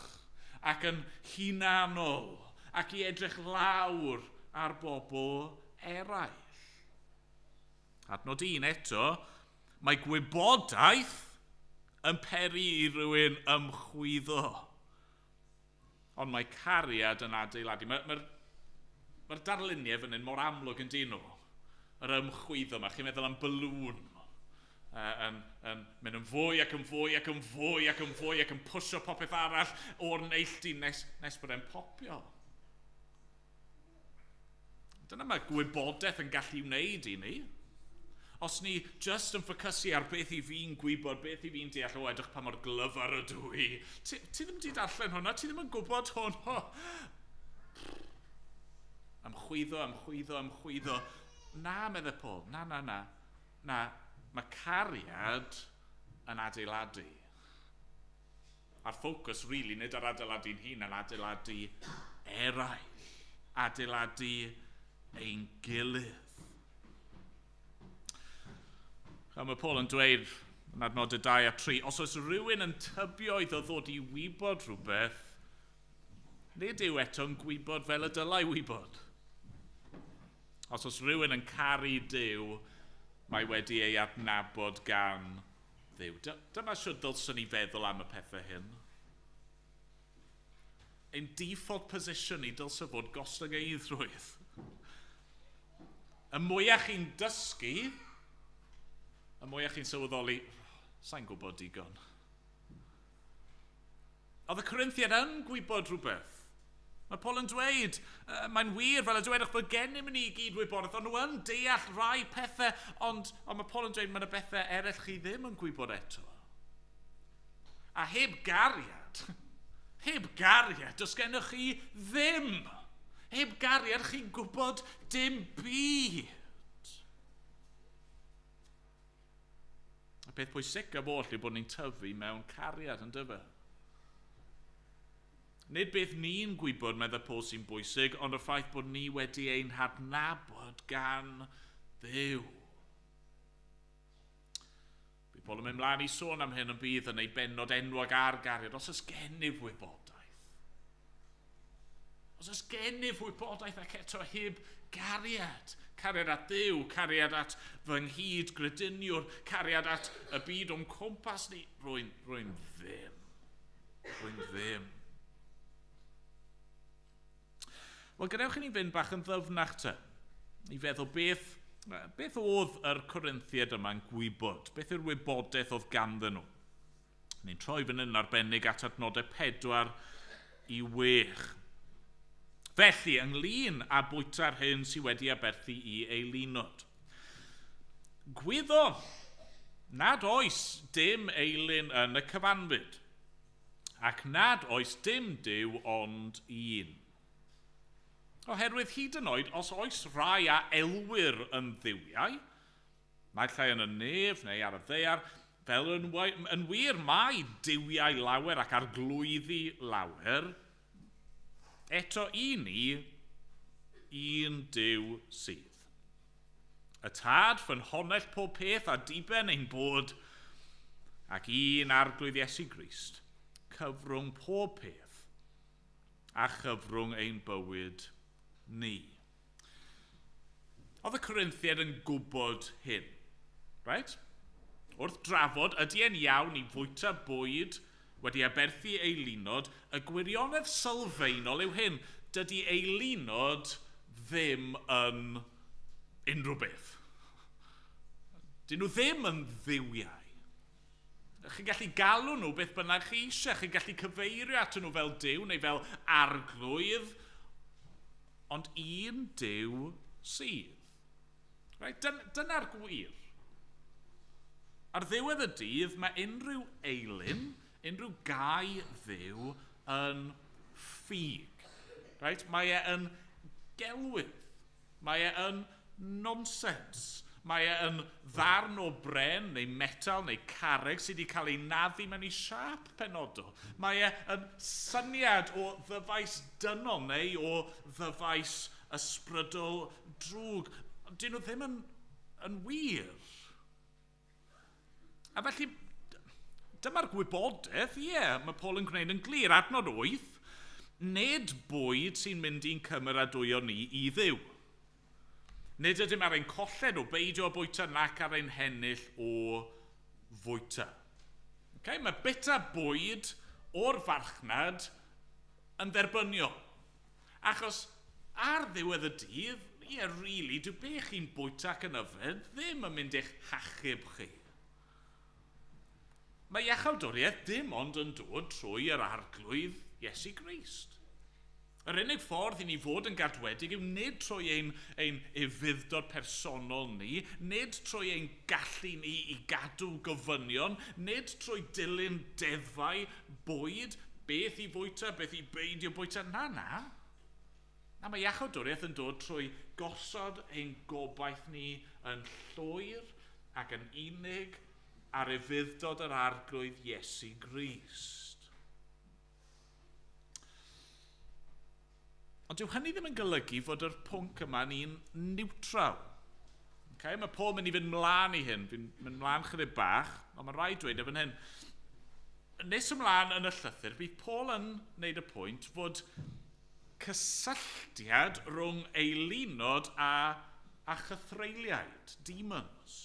ac yn hunanol ac i edrych lawr ar bobl eraill. Adnod 1 eto, mae gwybodaeth yn peri i rywun ymchwyddo. Ond mae cariad yn adeiladu. Mae'r darluniau fan hyn mor amlwg yn dyn nhw. Yr ymchwyddo yma, chi'n meddwl am balŵn. Yn mynd yn fwy ac yn fwy ac yn fwy ac yn fwy ac yn pwsio popeth arall o'r neilltu nes bod e'n popio. Dyna mae gwybodaeth yn gallu wneud i ni. Os ni just yn ffocysu ar beth i fi'n gwybod, beth i fi'n deall, o edrych pa mor glyfar ydw i. Ti ddim wedi darllen hwnna, ti ddim yn gwybod hwn. Ymchwyddo, ymchwyddo, ymchwyddo. Na, medde Paul, na, na, na. Na, mae cariad yn adeiladu. A'r ffocws, really, nid ar adeiladu'n hun, yn adeiladu eraill. Adeiladu ein gilydd. A mae Paul yn dweud yn adnodau 2 a 3, os oes rhywun yn tybio iddo ddod i wybod rhywbeth, nid yw eto'n gwybod fel y dylai wybod. Os oes rhywun yn caru Duw, mae wedi ei adnabod gan Dduw. Dyma sut dylswn ni feddwl am y pethau hyn. Ein default position ni dylse fod gostyngeiddrwydd. Y mwyach chi'n dysgu, y mwyach chi'n sylweddoli, sa'n gwybod digon. Oedd y Corinthiad yn gwybod rhywbeth. Mae Paul yn dweud, mae'n wir fel y dwedwch bod gennym ni gyd wybodaeth, ond nhw yn deall rai pethau, ond mae Paul yn dweud mae yna bethau eraill chi ddim yn gwybod eto. A heb gariad, does gennych chi ddim. Heb gariad chi'n gwybod dim byd. Y peth pwysicaf oll yw bod ni'n tyfu mewn cariad yn dyfe. Nid beth ni'n gwybod, meddai Paul, sy'n bwysig, ond y ffaith bod ni wedi ein hadnabod gan Dduw. Bydd Paul yn mynd mlaen i sôn am hyn yn bydd yn ei bennod enwog ar gariad. Os oes gennyf wybodaeth. Os oes gennyf wybodaeth ac eto heb gariad. Cariad at Dduw, cariad at fy nghyd grediniwr, cariad at y byd o'n cwmpas ni. Rwy'n ddim. Rwy'n ddim. Wel, gadewch i ni fynd bach yn ddyfnach te, i feddwl beth oedd yr Corinthiad yma'n gwybod, beth yw'r wybodaeth oedd ganddyn nhw. Ni'n troi fan hyn yn arbennig at adnodau 4 i 6. Felly, ynglyn â bwyta'r hyn sydd wedi aberthu i eilunod. Gwyddo nad oes dim eilun yn y cyfanfyd, ac nad oes dim Duw ond un. Oherwydd hyd yn oed, os oes rai a elwir yn dduwiau, naill ai yn y nef neu ar y ddaear, fel yn wir mae duwiau lawer ac arglwyddi lawer, eto i ni, un Duw sydd. Y Tad, ffynhonnell pob peth a diben ein bod, ac un Arglwydd Iesu Grist, cyfrwng pob peth a chyfrwng ein bywyd ni. Oedd y Corinthiad yn gwybod hyn, right? Wrth drafod, ydy e'n iawn i fwyta bwyd wedi aberthu eilunod, y gwirionedd sylfaenol yw hyn. Dydy eilunod ddim yn unrhyw beth. Dyn nhw ddim yn dduwiau. Chi'n gallu galw nhw beth bynnag chi eisiau. Chi'n gallu cyfeirio atyn nhw fel Duw neu fel arglwydd. Ond un Duw sydd. Right? Dyna'r gwir. Ar ddiwedd y dydd, mae unrhyw eilun, unrhyw gau Dduw yn ffug. Right? Mae e yn gelwydd. Mae e yn nonsens. Mae e yn ddarn o bren neu metal neu carreg sydd wedi cael ei naddu mewn i siâp penodol. Mae e yn syniad o ddyfais dynol neu o ddyfais ysbrydol drwg. Dyn nhw ddim yn wir. A felly, dyma'r gwybodaeth, ie, mae Paul yn gwneud yn glir. Adnod 8, nid bwyd sy'n mynd i'n cymeradwyo ni i Dduw. Nid ydym ar ein colled o beidio â bwyta nac ar ein hennill o fwyta. Okay? Mae bita bwyd o'r farchnad yn dderbyniol. Achos ar ddiwedd y dydd, ie, really, dyw be chi'n bwyta ac yn yfed ddim yn mynd i'ch hachub chi. Mae iachawdwriaeth dim ond yn dod trwy yr Arglwydd Iesu Grist. Yr unig ffordd i ni fod yn gadwedig yw nid trwy ein ufudd-dod personol ni, nid trwy ein gallu ni i gadw gofynion, nid trwy dilyn deddfau bwyd, beth i fwyta, beth i beidio bwyta. Na, na. Na, mae iachawdwriaeth yn dod trwy gosod ein gobaith ni yn llwyr ac yn unig ar ufudd-dod yr Arglwydd Iesu Grist. Ond dyw hynny ddim yn golygu fod yr pwnc yma'n un niwtral. Okay? Mae Paul mynd i fynd mlaen i hyn. Fi'n mynd mlaen chydig bach, ond mae rhaid dweud efo'n hyn. Nes ymlaen yn y llythyr, bydd Paul yn wneud y pwynt fod cysylltiad rhwng eilunod a chythreuliaid, demons.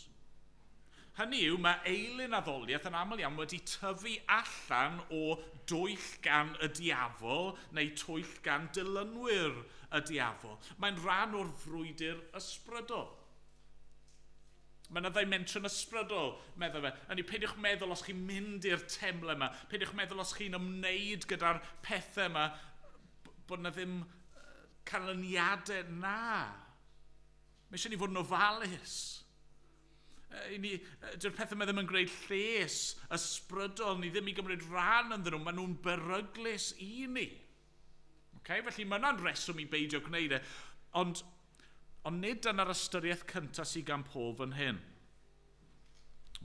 Hynny yw, mae eilun addoliaeth yn aml iawn wedi tyfu allan o dwyll gan y diafol neu twyll gan dilynwyr y diafol. Mae'n rhan o'r frwydr ysbrydol. Mae yna ddimensiwn ysbrydol, meddwl fe. Hynny, peidiwch meddwl os chi'n mynd i'r temle yma, peidiwch meddwl os chi'n ymwneud gyda'r pethau yma, bod yna ddim canlyniadau na. Mae eisiau ni fod yn ofalus. Dyw'r pethau yma ddim yn gwneud lles ysbrydol, ni ddim i gymryd rhan ynddyn nhw, maen nhw'n beryglus i ni. Okay? Felly mae yna'n reswm i beidio gwneud e, ond nid dyna'r ystyriaeth cyntaf sydd gan Paul fan hyn.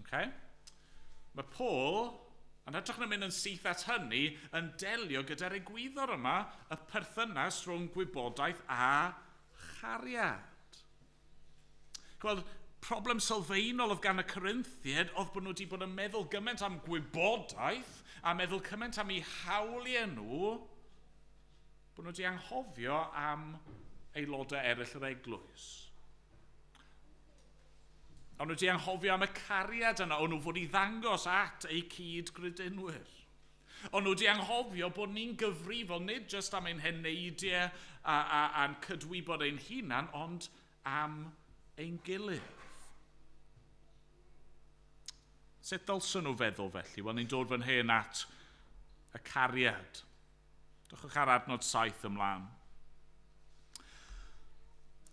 Okay? Mae Paul, yn hytrach na mynd yn syth at hynny, yn delio gyda'r egwyddor yma, y perthynas rhwng gwybodaeth a chariad. Gweld, problem sylfaenol oedd gan y Corinthiaid oedd bod nhw wedi bod yn meddwl gymaint am gwybodaeth a meddwl cymaint am eu hawliau nhw, bod nhw wedi anghofio am aelodau eraill yr eglwys. Ond nhw wedi anghofio am y cariad yna, o'n nhw fod i ddangos at eu cyd-gredinwyr. Ond nhw wedi anghofio bod ni'n gyfrifol, nid jyst am ein heneidiau a'n cydwybod ein hunan, ond am ein gilydd. Sut ddylswn nhw feddwl felly? Wel, ni'n dod fan hyn at y cariad. Dwchwch ar adnod 7 ymlaen.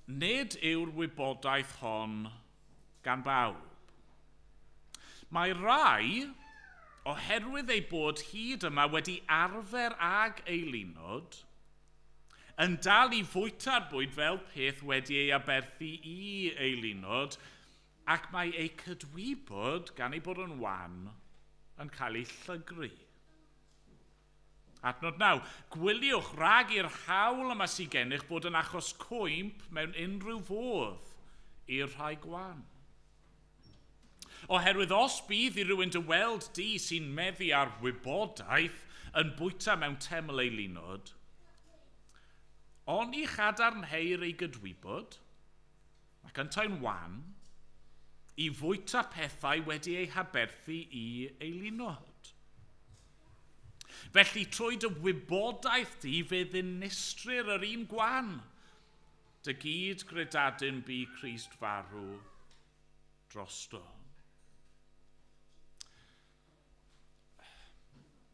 Nid yw'r wybodaeth hon gan bawb. Mae rai, oherwydd eu bod hyd yma wedi arfer ag eilunod, yn dal i fwyta'r bwyd fel peth wedi ei aberthu i eilunod, ac mae eu cydwybod, gan ei bod yn wan, yn cael ei llygru. Adnod 9. Gwyliwch rhag i'r hawl yma sydd gennych bod yn achos cwymp mewn unrhyw fodd i'r rhai gwan. Oherwydd os bydd i rywun dy weld di sy'n meddu ar wybodaeth yn bwyta mewn teml eilunod, oni chadarnheir ei gydwybod, ac yntau'n wan, i fwyta pethau wedi eu haberthu i eilunod. Felly trwy dy wybodaeth di fe ddinistrir yr un gwan. Dy gyd gredadun bu Crist farw drosto.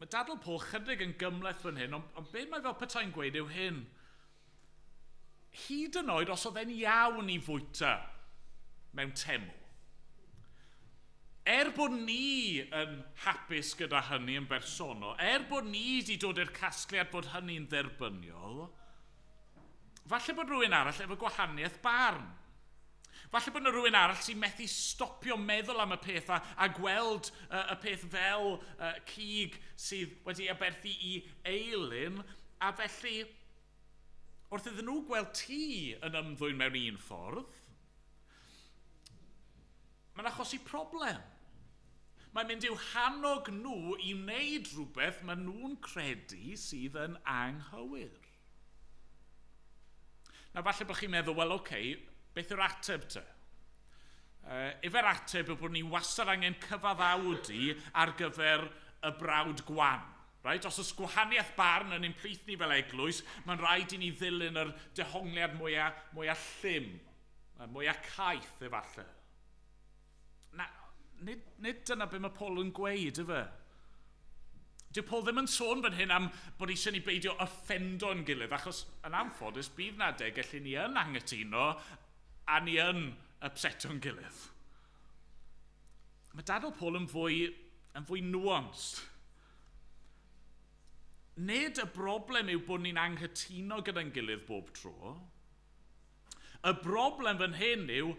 Mae dadl Paul chydig yn gymhleth fan hyn, ond be mae fel petai'n gweud yw hyn. Hyd yn oed os oedd e'n iawn i fwyta mewn teml, er bod ni yn hapus gyda hynny yn bersonol, er bod ni wedi dod i'r casgliad bod hynny'n dderbyniol, falle bod rhywun arall efo gwahaniaeth barn. Falle bod yna rhywun arall sy'n methu stopio meddwl am y peth a gweld y peth fel cig sydd wedi aberthu i eilun, a felly wrth iddyn nhw gweld ti yn ymddwyn mewn un ffordd, mae'n achosi problem. Mae'n mynd i'w hannog nhw i wneud rhywbeth maen nhw'n credu sydd yn anghywir. Na, falle bod chi'n meddwl, wel, oce, beth yw'r ateb te? Efo'r ateb yw bod ni wastad angen cyfaddawdu ar gyfer y brawd gwan. Right? Os oes gwahaniaeth barn yn ein plith ni fel eglwys, mae'n rhaid i ni ddilyn yr dehongliad mwyaf llym, mwyaf caeth efallai. Na, nid dyna be mae Paul yn gweud, yfe. Dyw Paul ddim yn sôn fan hyn am bod eisiau ni beidio offendo'n gilydd, achos yn anffodus bydd na adegau lle ni yn anghytuno a ni yn upseto'n gilydd. Mae dadl Paul yn fwy nuanced. Nid y broblem yw bod ni'n anghytuno gyda'n gilydd bob tro. Y broblem fan hyn yw,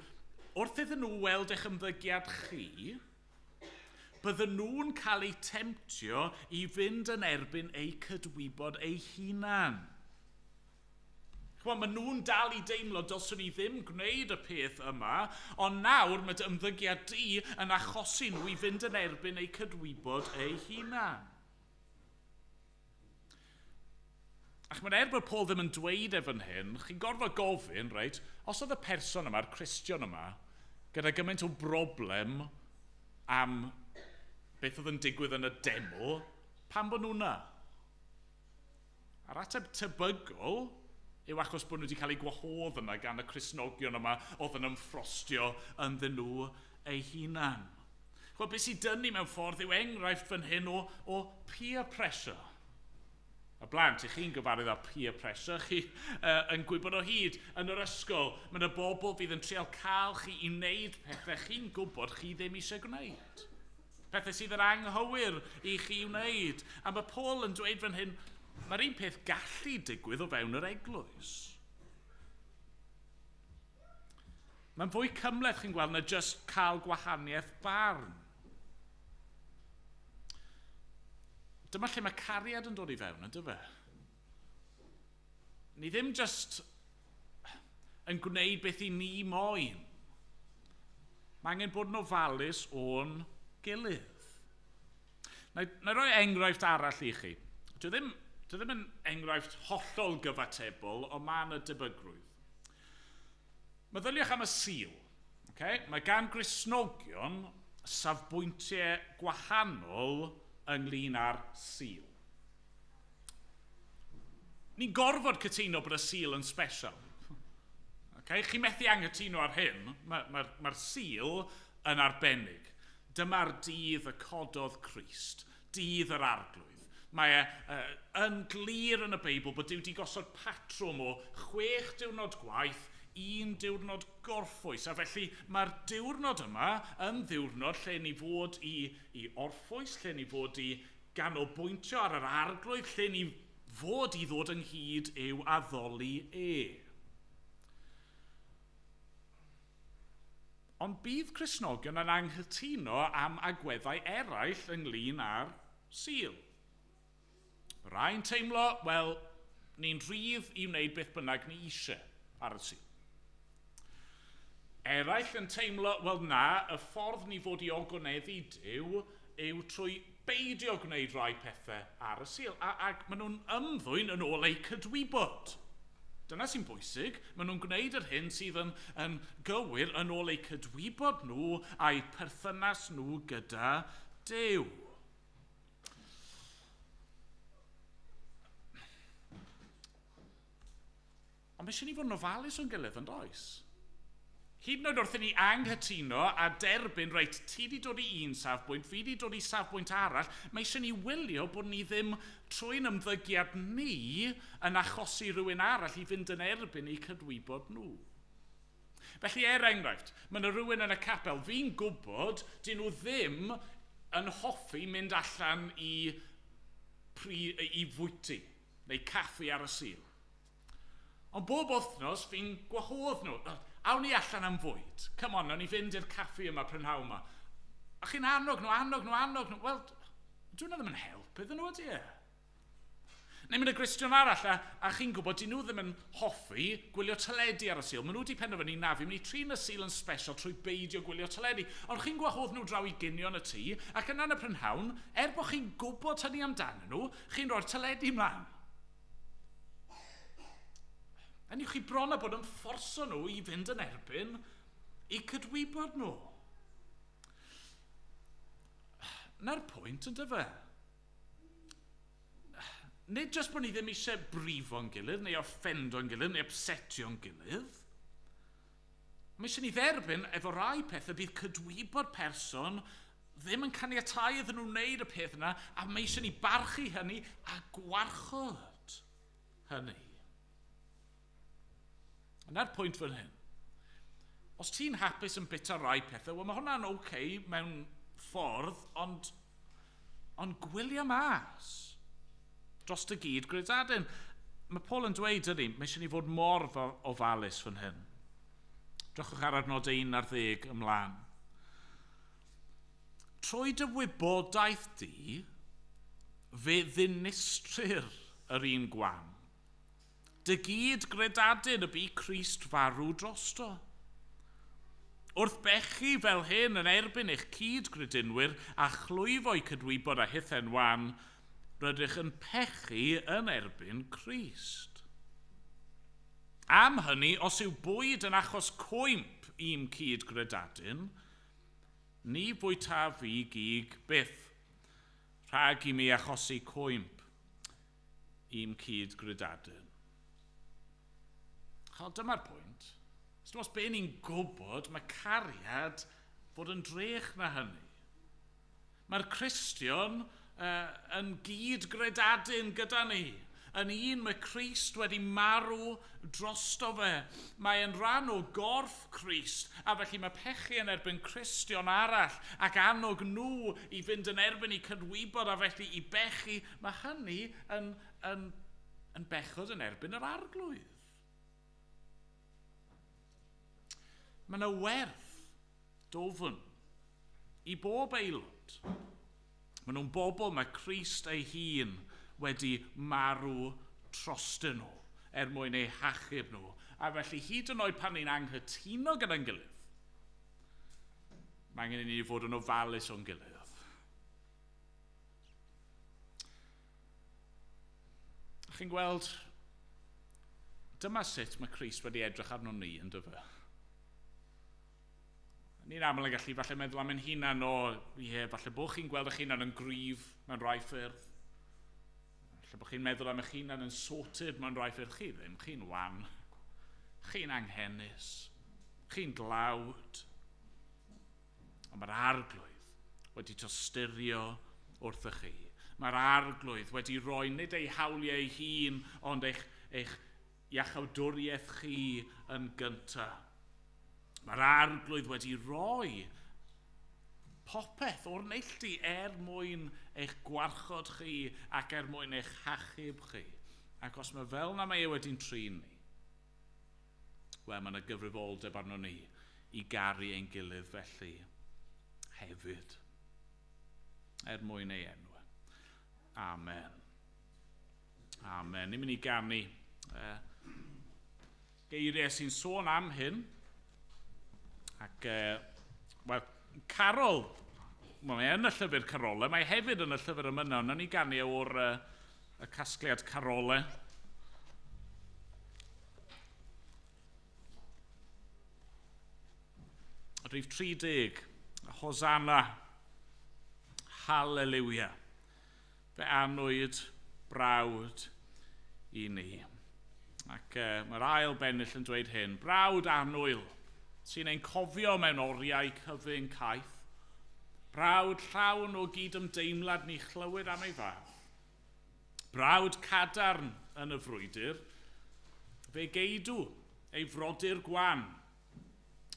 wrth iddyn nhw weld eich ymddygiad chi, bydden nhw'n cael eu temtio i fynd yn erbyn eu cydwybod eu hunan. Ch'mod, maen nhw'n dal i deimlo dylswn i ddim gwneud y peth yma, ond nawr mae dy ymddygiad di yn achosi nhw i fynd yn erbyn eu cydwybod eu hunan. Ac mae'n er bod Paul ddim yn dweud e fan hyn, chi'n gorfod gofyn, reit, os oedd y person yma'r Cristion yma, gyda gymaint o broblem am beth oedd yn digwydd yn y deml, pam bod nhw 'na? A'r ateb tebygol yw achos bod nhw wedi cael eu gwahodd yna gan y Cristnogion yma oedd yn ymffrostio ynddyn nhw eu hunan. Ch'mod, beth sy'n dynnu mewn ffordd yw enghraifft fan hyn o peer pressure. Y blant, i chi'n gyfarwydd â peer pressure, chi yn gwybod o hyd yn yr ysgol, mae yna bobl fydd yn trial cael chi i wneud pethau chi'n gwybod chi ddim eisiau gwneud. Pethau sydd yn anghywir i chi wneud. A mae Paul yn dweud fan hyn, mae'r un peth gallu digwydd o fewn yr eglwys. Mae'n fwy cymhleth, chi'n gweld, na just cael gwahaniaeth barn. Dyma lle mae cariad yn dod i fewn, ynddo fe? Ni ddim just yn gwneud beth i ni moyn. Mae angen bod yn ofalus o'n gilydd. Na i roi enghraifft arall i chi. Dwi ddim yn enghraifft hollol gyfatebol, ond mae yna debygrwydd. Meddyliwch am y Sul. Okay? Mae gan Gristnogion safbwyntiau gwahanol ynglyn â'r Sul. Ni'n gorfod cytuno bod y Sul yn special. Okay? Chi methu anghytuno ar hyn, mae'r ma Sul yn arbennig. Dyma'r dydd y cododd Crist, dydd yr Arglwydd. Mae e yn glir yn y Beibl bod Duw wedi gosod patrwm o 6 diwrnod gwaith, un diwrnod gorffwys. A felly mae'r diwrnod yma yn ddiwrnod lle ni fod i orffwys, lle ni fod i ganolbwyntio ar yr Arglwydd, lle ni fod i ddod ynghyd i'w addoli e. Ond bydd Cristnogion yn anghytuno am agweddau eraill ynglyn â'r Sul. Rhai'n teimlo, wel, ni'n rhydd i wneud beth bynnag ni eisiau ar y Sul. Eraill yn teimlo, wel na, y ffordd ni fod i ogoneddu Duw yw trwy beidio gwneud rhai pethau ar y Sul. Ac maen nhw'n ymddwyn yn ôl eu cydwybod. Dyna sy'n bwysig. Maen nhw'n gwneud yr hyn sydd yn gywir yn ôl eu cydwybod nhw a'u perthynas nhw gyda Duw. Ond mae eisiau ni fod yn ofalus o'n gilydd, yn does? Hyd yn oed wrth i ni anghytuno a derbyn, reit, ti di dod i un safbwynt, fi di dod i safbwynt arall, mae eisiau ni wylio bod ni ddim trwy'n ymddygiad ni yn achosi rhywun arall i fynd yn erbyn eu cydwybod nhw. Felly, er enghraifft, mae yna rhywun yn y capel, fi'n gwybod, dyn nhw ddim yn hoffi mynd allan i fwyty neu caffi ar y Sul. Ond bob wythnos fi'n gwahodd nhw. "Awn ni allan am fwyd. Come on, awn ni fynd i'r caffi yma prynhawn yma." A chi'n annog nhw, annog nhw, annog nhw. Wel, dwi'n ddim yn help iddyn nhw, ydy e? Neu mynd y Gristion arall, a chi'n gwybod, dyn nhw ddim yn hoffi gwylio teledu ar y Sul. Maen nhw wedi penderfynu, na, fi'n mynd i trin y Sul yn special trwy beidio gwylio teledu. Ond chi'n gwahodd nhw draw i ginio yn y tŷ, ac yna yn y prynhawn, er bod chi'n gwybod hynny amdanyn nhw, chi'n rhoi'r teledu mlaen. A ni chi bron â bod yn fforso nhw i fynd yn erbyn eu cydwybod nhw. Na'r pwynt, yn dyfe? Nid jyst bod ni ddim eisiau brifo'n gilydd, neu offendo'n gilydd, neu upsetio'n gilydd. Mae eisiau ni dderbyn efo rai pethau bydd cydwybod person ddim yn caniatáu iddyn nhw wneud y peth yna, a mae eisiau ni barchu hynny a gwarchod hynny. Yna'r pwynt fan hyn. Os ti'n hapus yn bita rai pethau, wel mae hwnna'n oce okay mewn ffordd, ond gwylio mas dros y gyd gredadun. Mae Paul yn dweud, ydy, mae eisiau ni fod mor ofalus fan hyn. Drychwch ar adnod 11 ymlaen. Trwy dy wybodaeth di, fe ddinistrir yr un gwan. Dy gyd gredadun y bu Crist farw drosto. Wrth bechu fel hyn yn erbyn eich cyd-gredinwyr a chlwyfo'u cydwybod a hithen wan, rydych yn pechu yn erbyn Crist. Am hynny, os yw bwyd yn achos cwymp i'm cyd-gredadun, ni fwyta fi gig byth, rhag i mi achosi cwymp i'm cyd-gredadun. Chal, dyma'r pwynt. Os be ni'n gwybod, mae cariad fod yn drech na hynny. Mae'r Cristion yn gyd-gredadun gyda ni. Yn un mae Crist wedi marw drosto fe. Mae yn rhan o gorff Crist, a felly mae pechu yn erbyn Cristion arall ac annog nhw i fynd yn erbyn eu cydwybod a felly i bechu. Mae hynny yn bechod yn erbyn yr Arglwydd. Mae yna werth dofn i bob aelod. Maen nhw'n bobl mae Crist ei hun wedi marw trostyn nhw er mwyn eu hachub nhw. A felly hyd yn oed pan ni'n anghytuno gyda'n gilydd, mae angen i ni fod yn ofalus o'n gilydd. Chi'n gweld, dyma sut mae Crist wedi edrych arno ni yn dyfe. Ni'n aml yn gallu falle meddwl am ein hunan o, ie, falle bod chi'n gweld eich hunan yn gryf mewn rhai ffyrdd. Falle bod chi'n meddwl am eich hunan yn sorted mewn rhai ffyrdd. Chi ddim, chi'n wan, chi'n anghenus, chi'n dlawd. Ond mae'r Arglwydd wedi tosturio wrthych chi. Mae'r Arglwydd wedi rhoi nid ei hawliau ei hun, ond eich iachawdwriaeth chi yn gyntaf. Mae'r Arglwydd wedi rhoi popeth o'r neilltu er mwyn eich gwarchod chi ac er mwyn eich hachub chi. Ac os mae fel na mae e wedi'n trin ni, wel, mae yna gyfrifoldeb arno ni i garu ein gilydd felly hefyd, er mwyn ei enw. Amen. Amen. Ni'n mynd i ganu geiriau sy'n sôn am hyn. Ac, wel, carol, mae yn y llyfr carolau, mae hefyd yn y llyfr emynau, ond ni ganu o'r y casgliad carolau. Rhif 30, Hosanna, Hallelujah. Fe anwyd brawd i ni. Ac mae'r ail bennill yn dweud hyn, brawd annwyl, sy'n ein cofio mewn oriau cyfyng caeth, brawd llawn o gydymdeimlad ni chlywed am ei fath, brawd cadarn yn y frwydr, fe geidw ei frodyr gwan,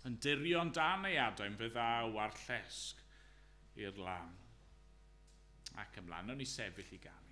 yn dirion dan ei adain fe ddaw ar llesg i'r lan. Ac ymlaen, o'n i sefyll i ganu.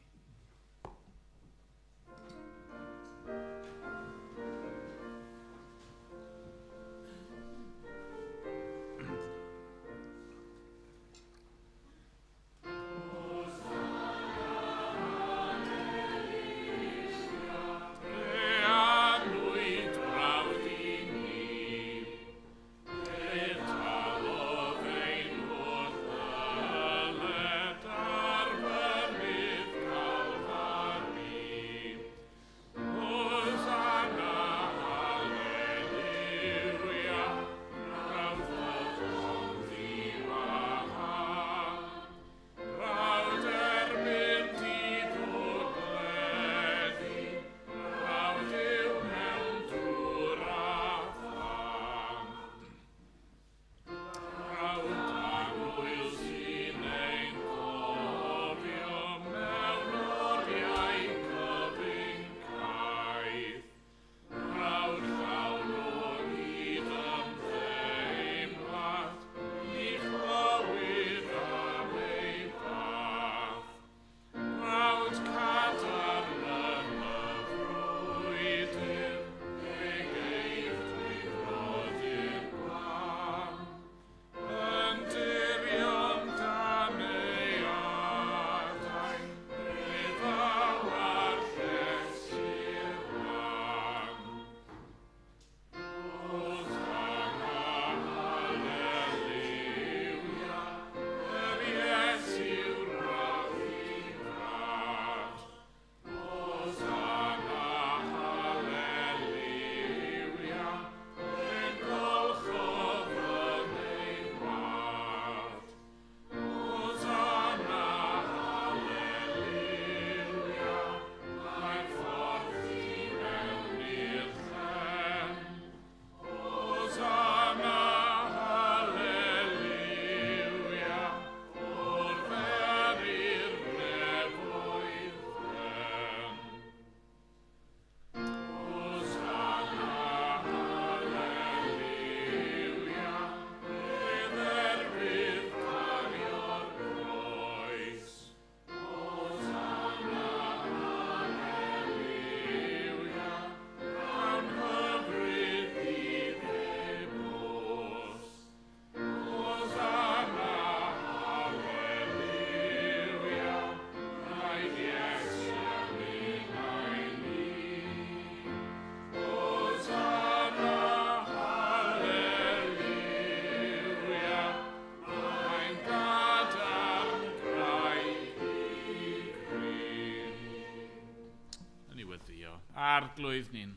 Arglwydd, ni'n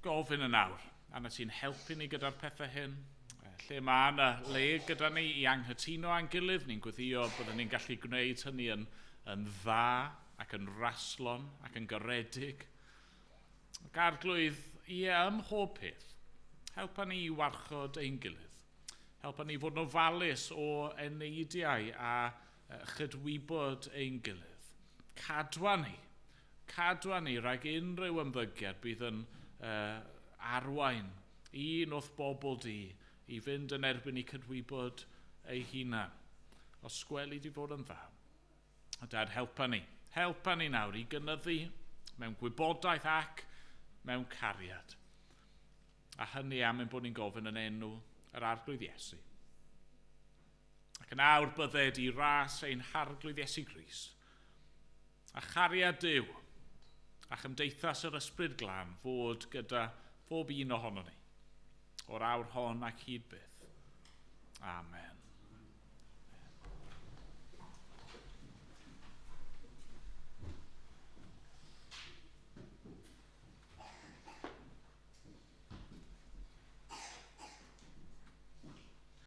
gofyn yn awr, arna ti'n helpu ni gyda'r pethau hyn. Lle mae yna le gyda ni i anghytuno â'n gilydd, ni'n gweddio byddwn ni'n gallu gwneud hynny yn dda ac yn raslon ac yn garedig. Ac Arglwydd, ie, ym mhob peth, helpa ni i warchod ein gilydd. Helpa ni fod yn ofalus o eneidiau a chydwybod ein gilydd. Cadwa ni. Cadwa ni rhag unrhyw ymddygiad bydd yn arwain un o'th bobl di i fynd yn erbyn i cydwybod ei hunan. Os gweli di fod yn dda. A Dad, helpa ni. Helpa ni nawr i gynyddu mewn gwybodaeth ac mewn cariad. A hynny am ein bod ni'n gofyn yn enw yr Arglwydd Iesu. Ac yn awr bydded i ras ein Harglwydd Iesu Grist a chariad Duw a chymdeithas yr Ysbryd Glân fod gyda phob un ohono ni, o'r awr hon ac hyd byth. Amen.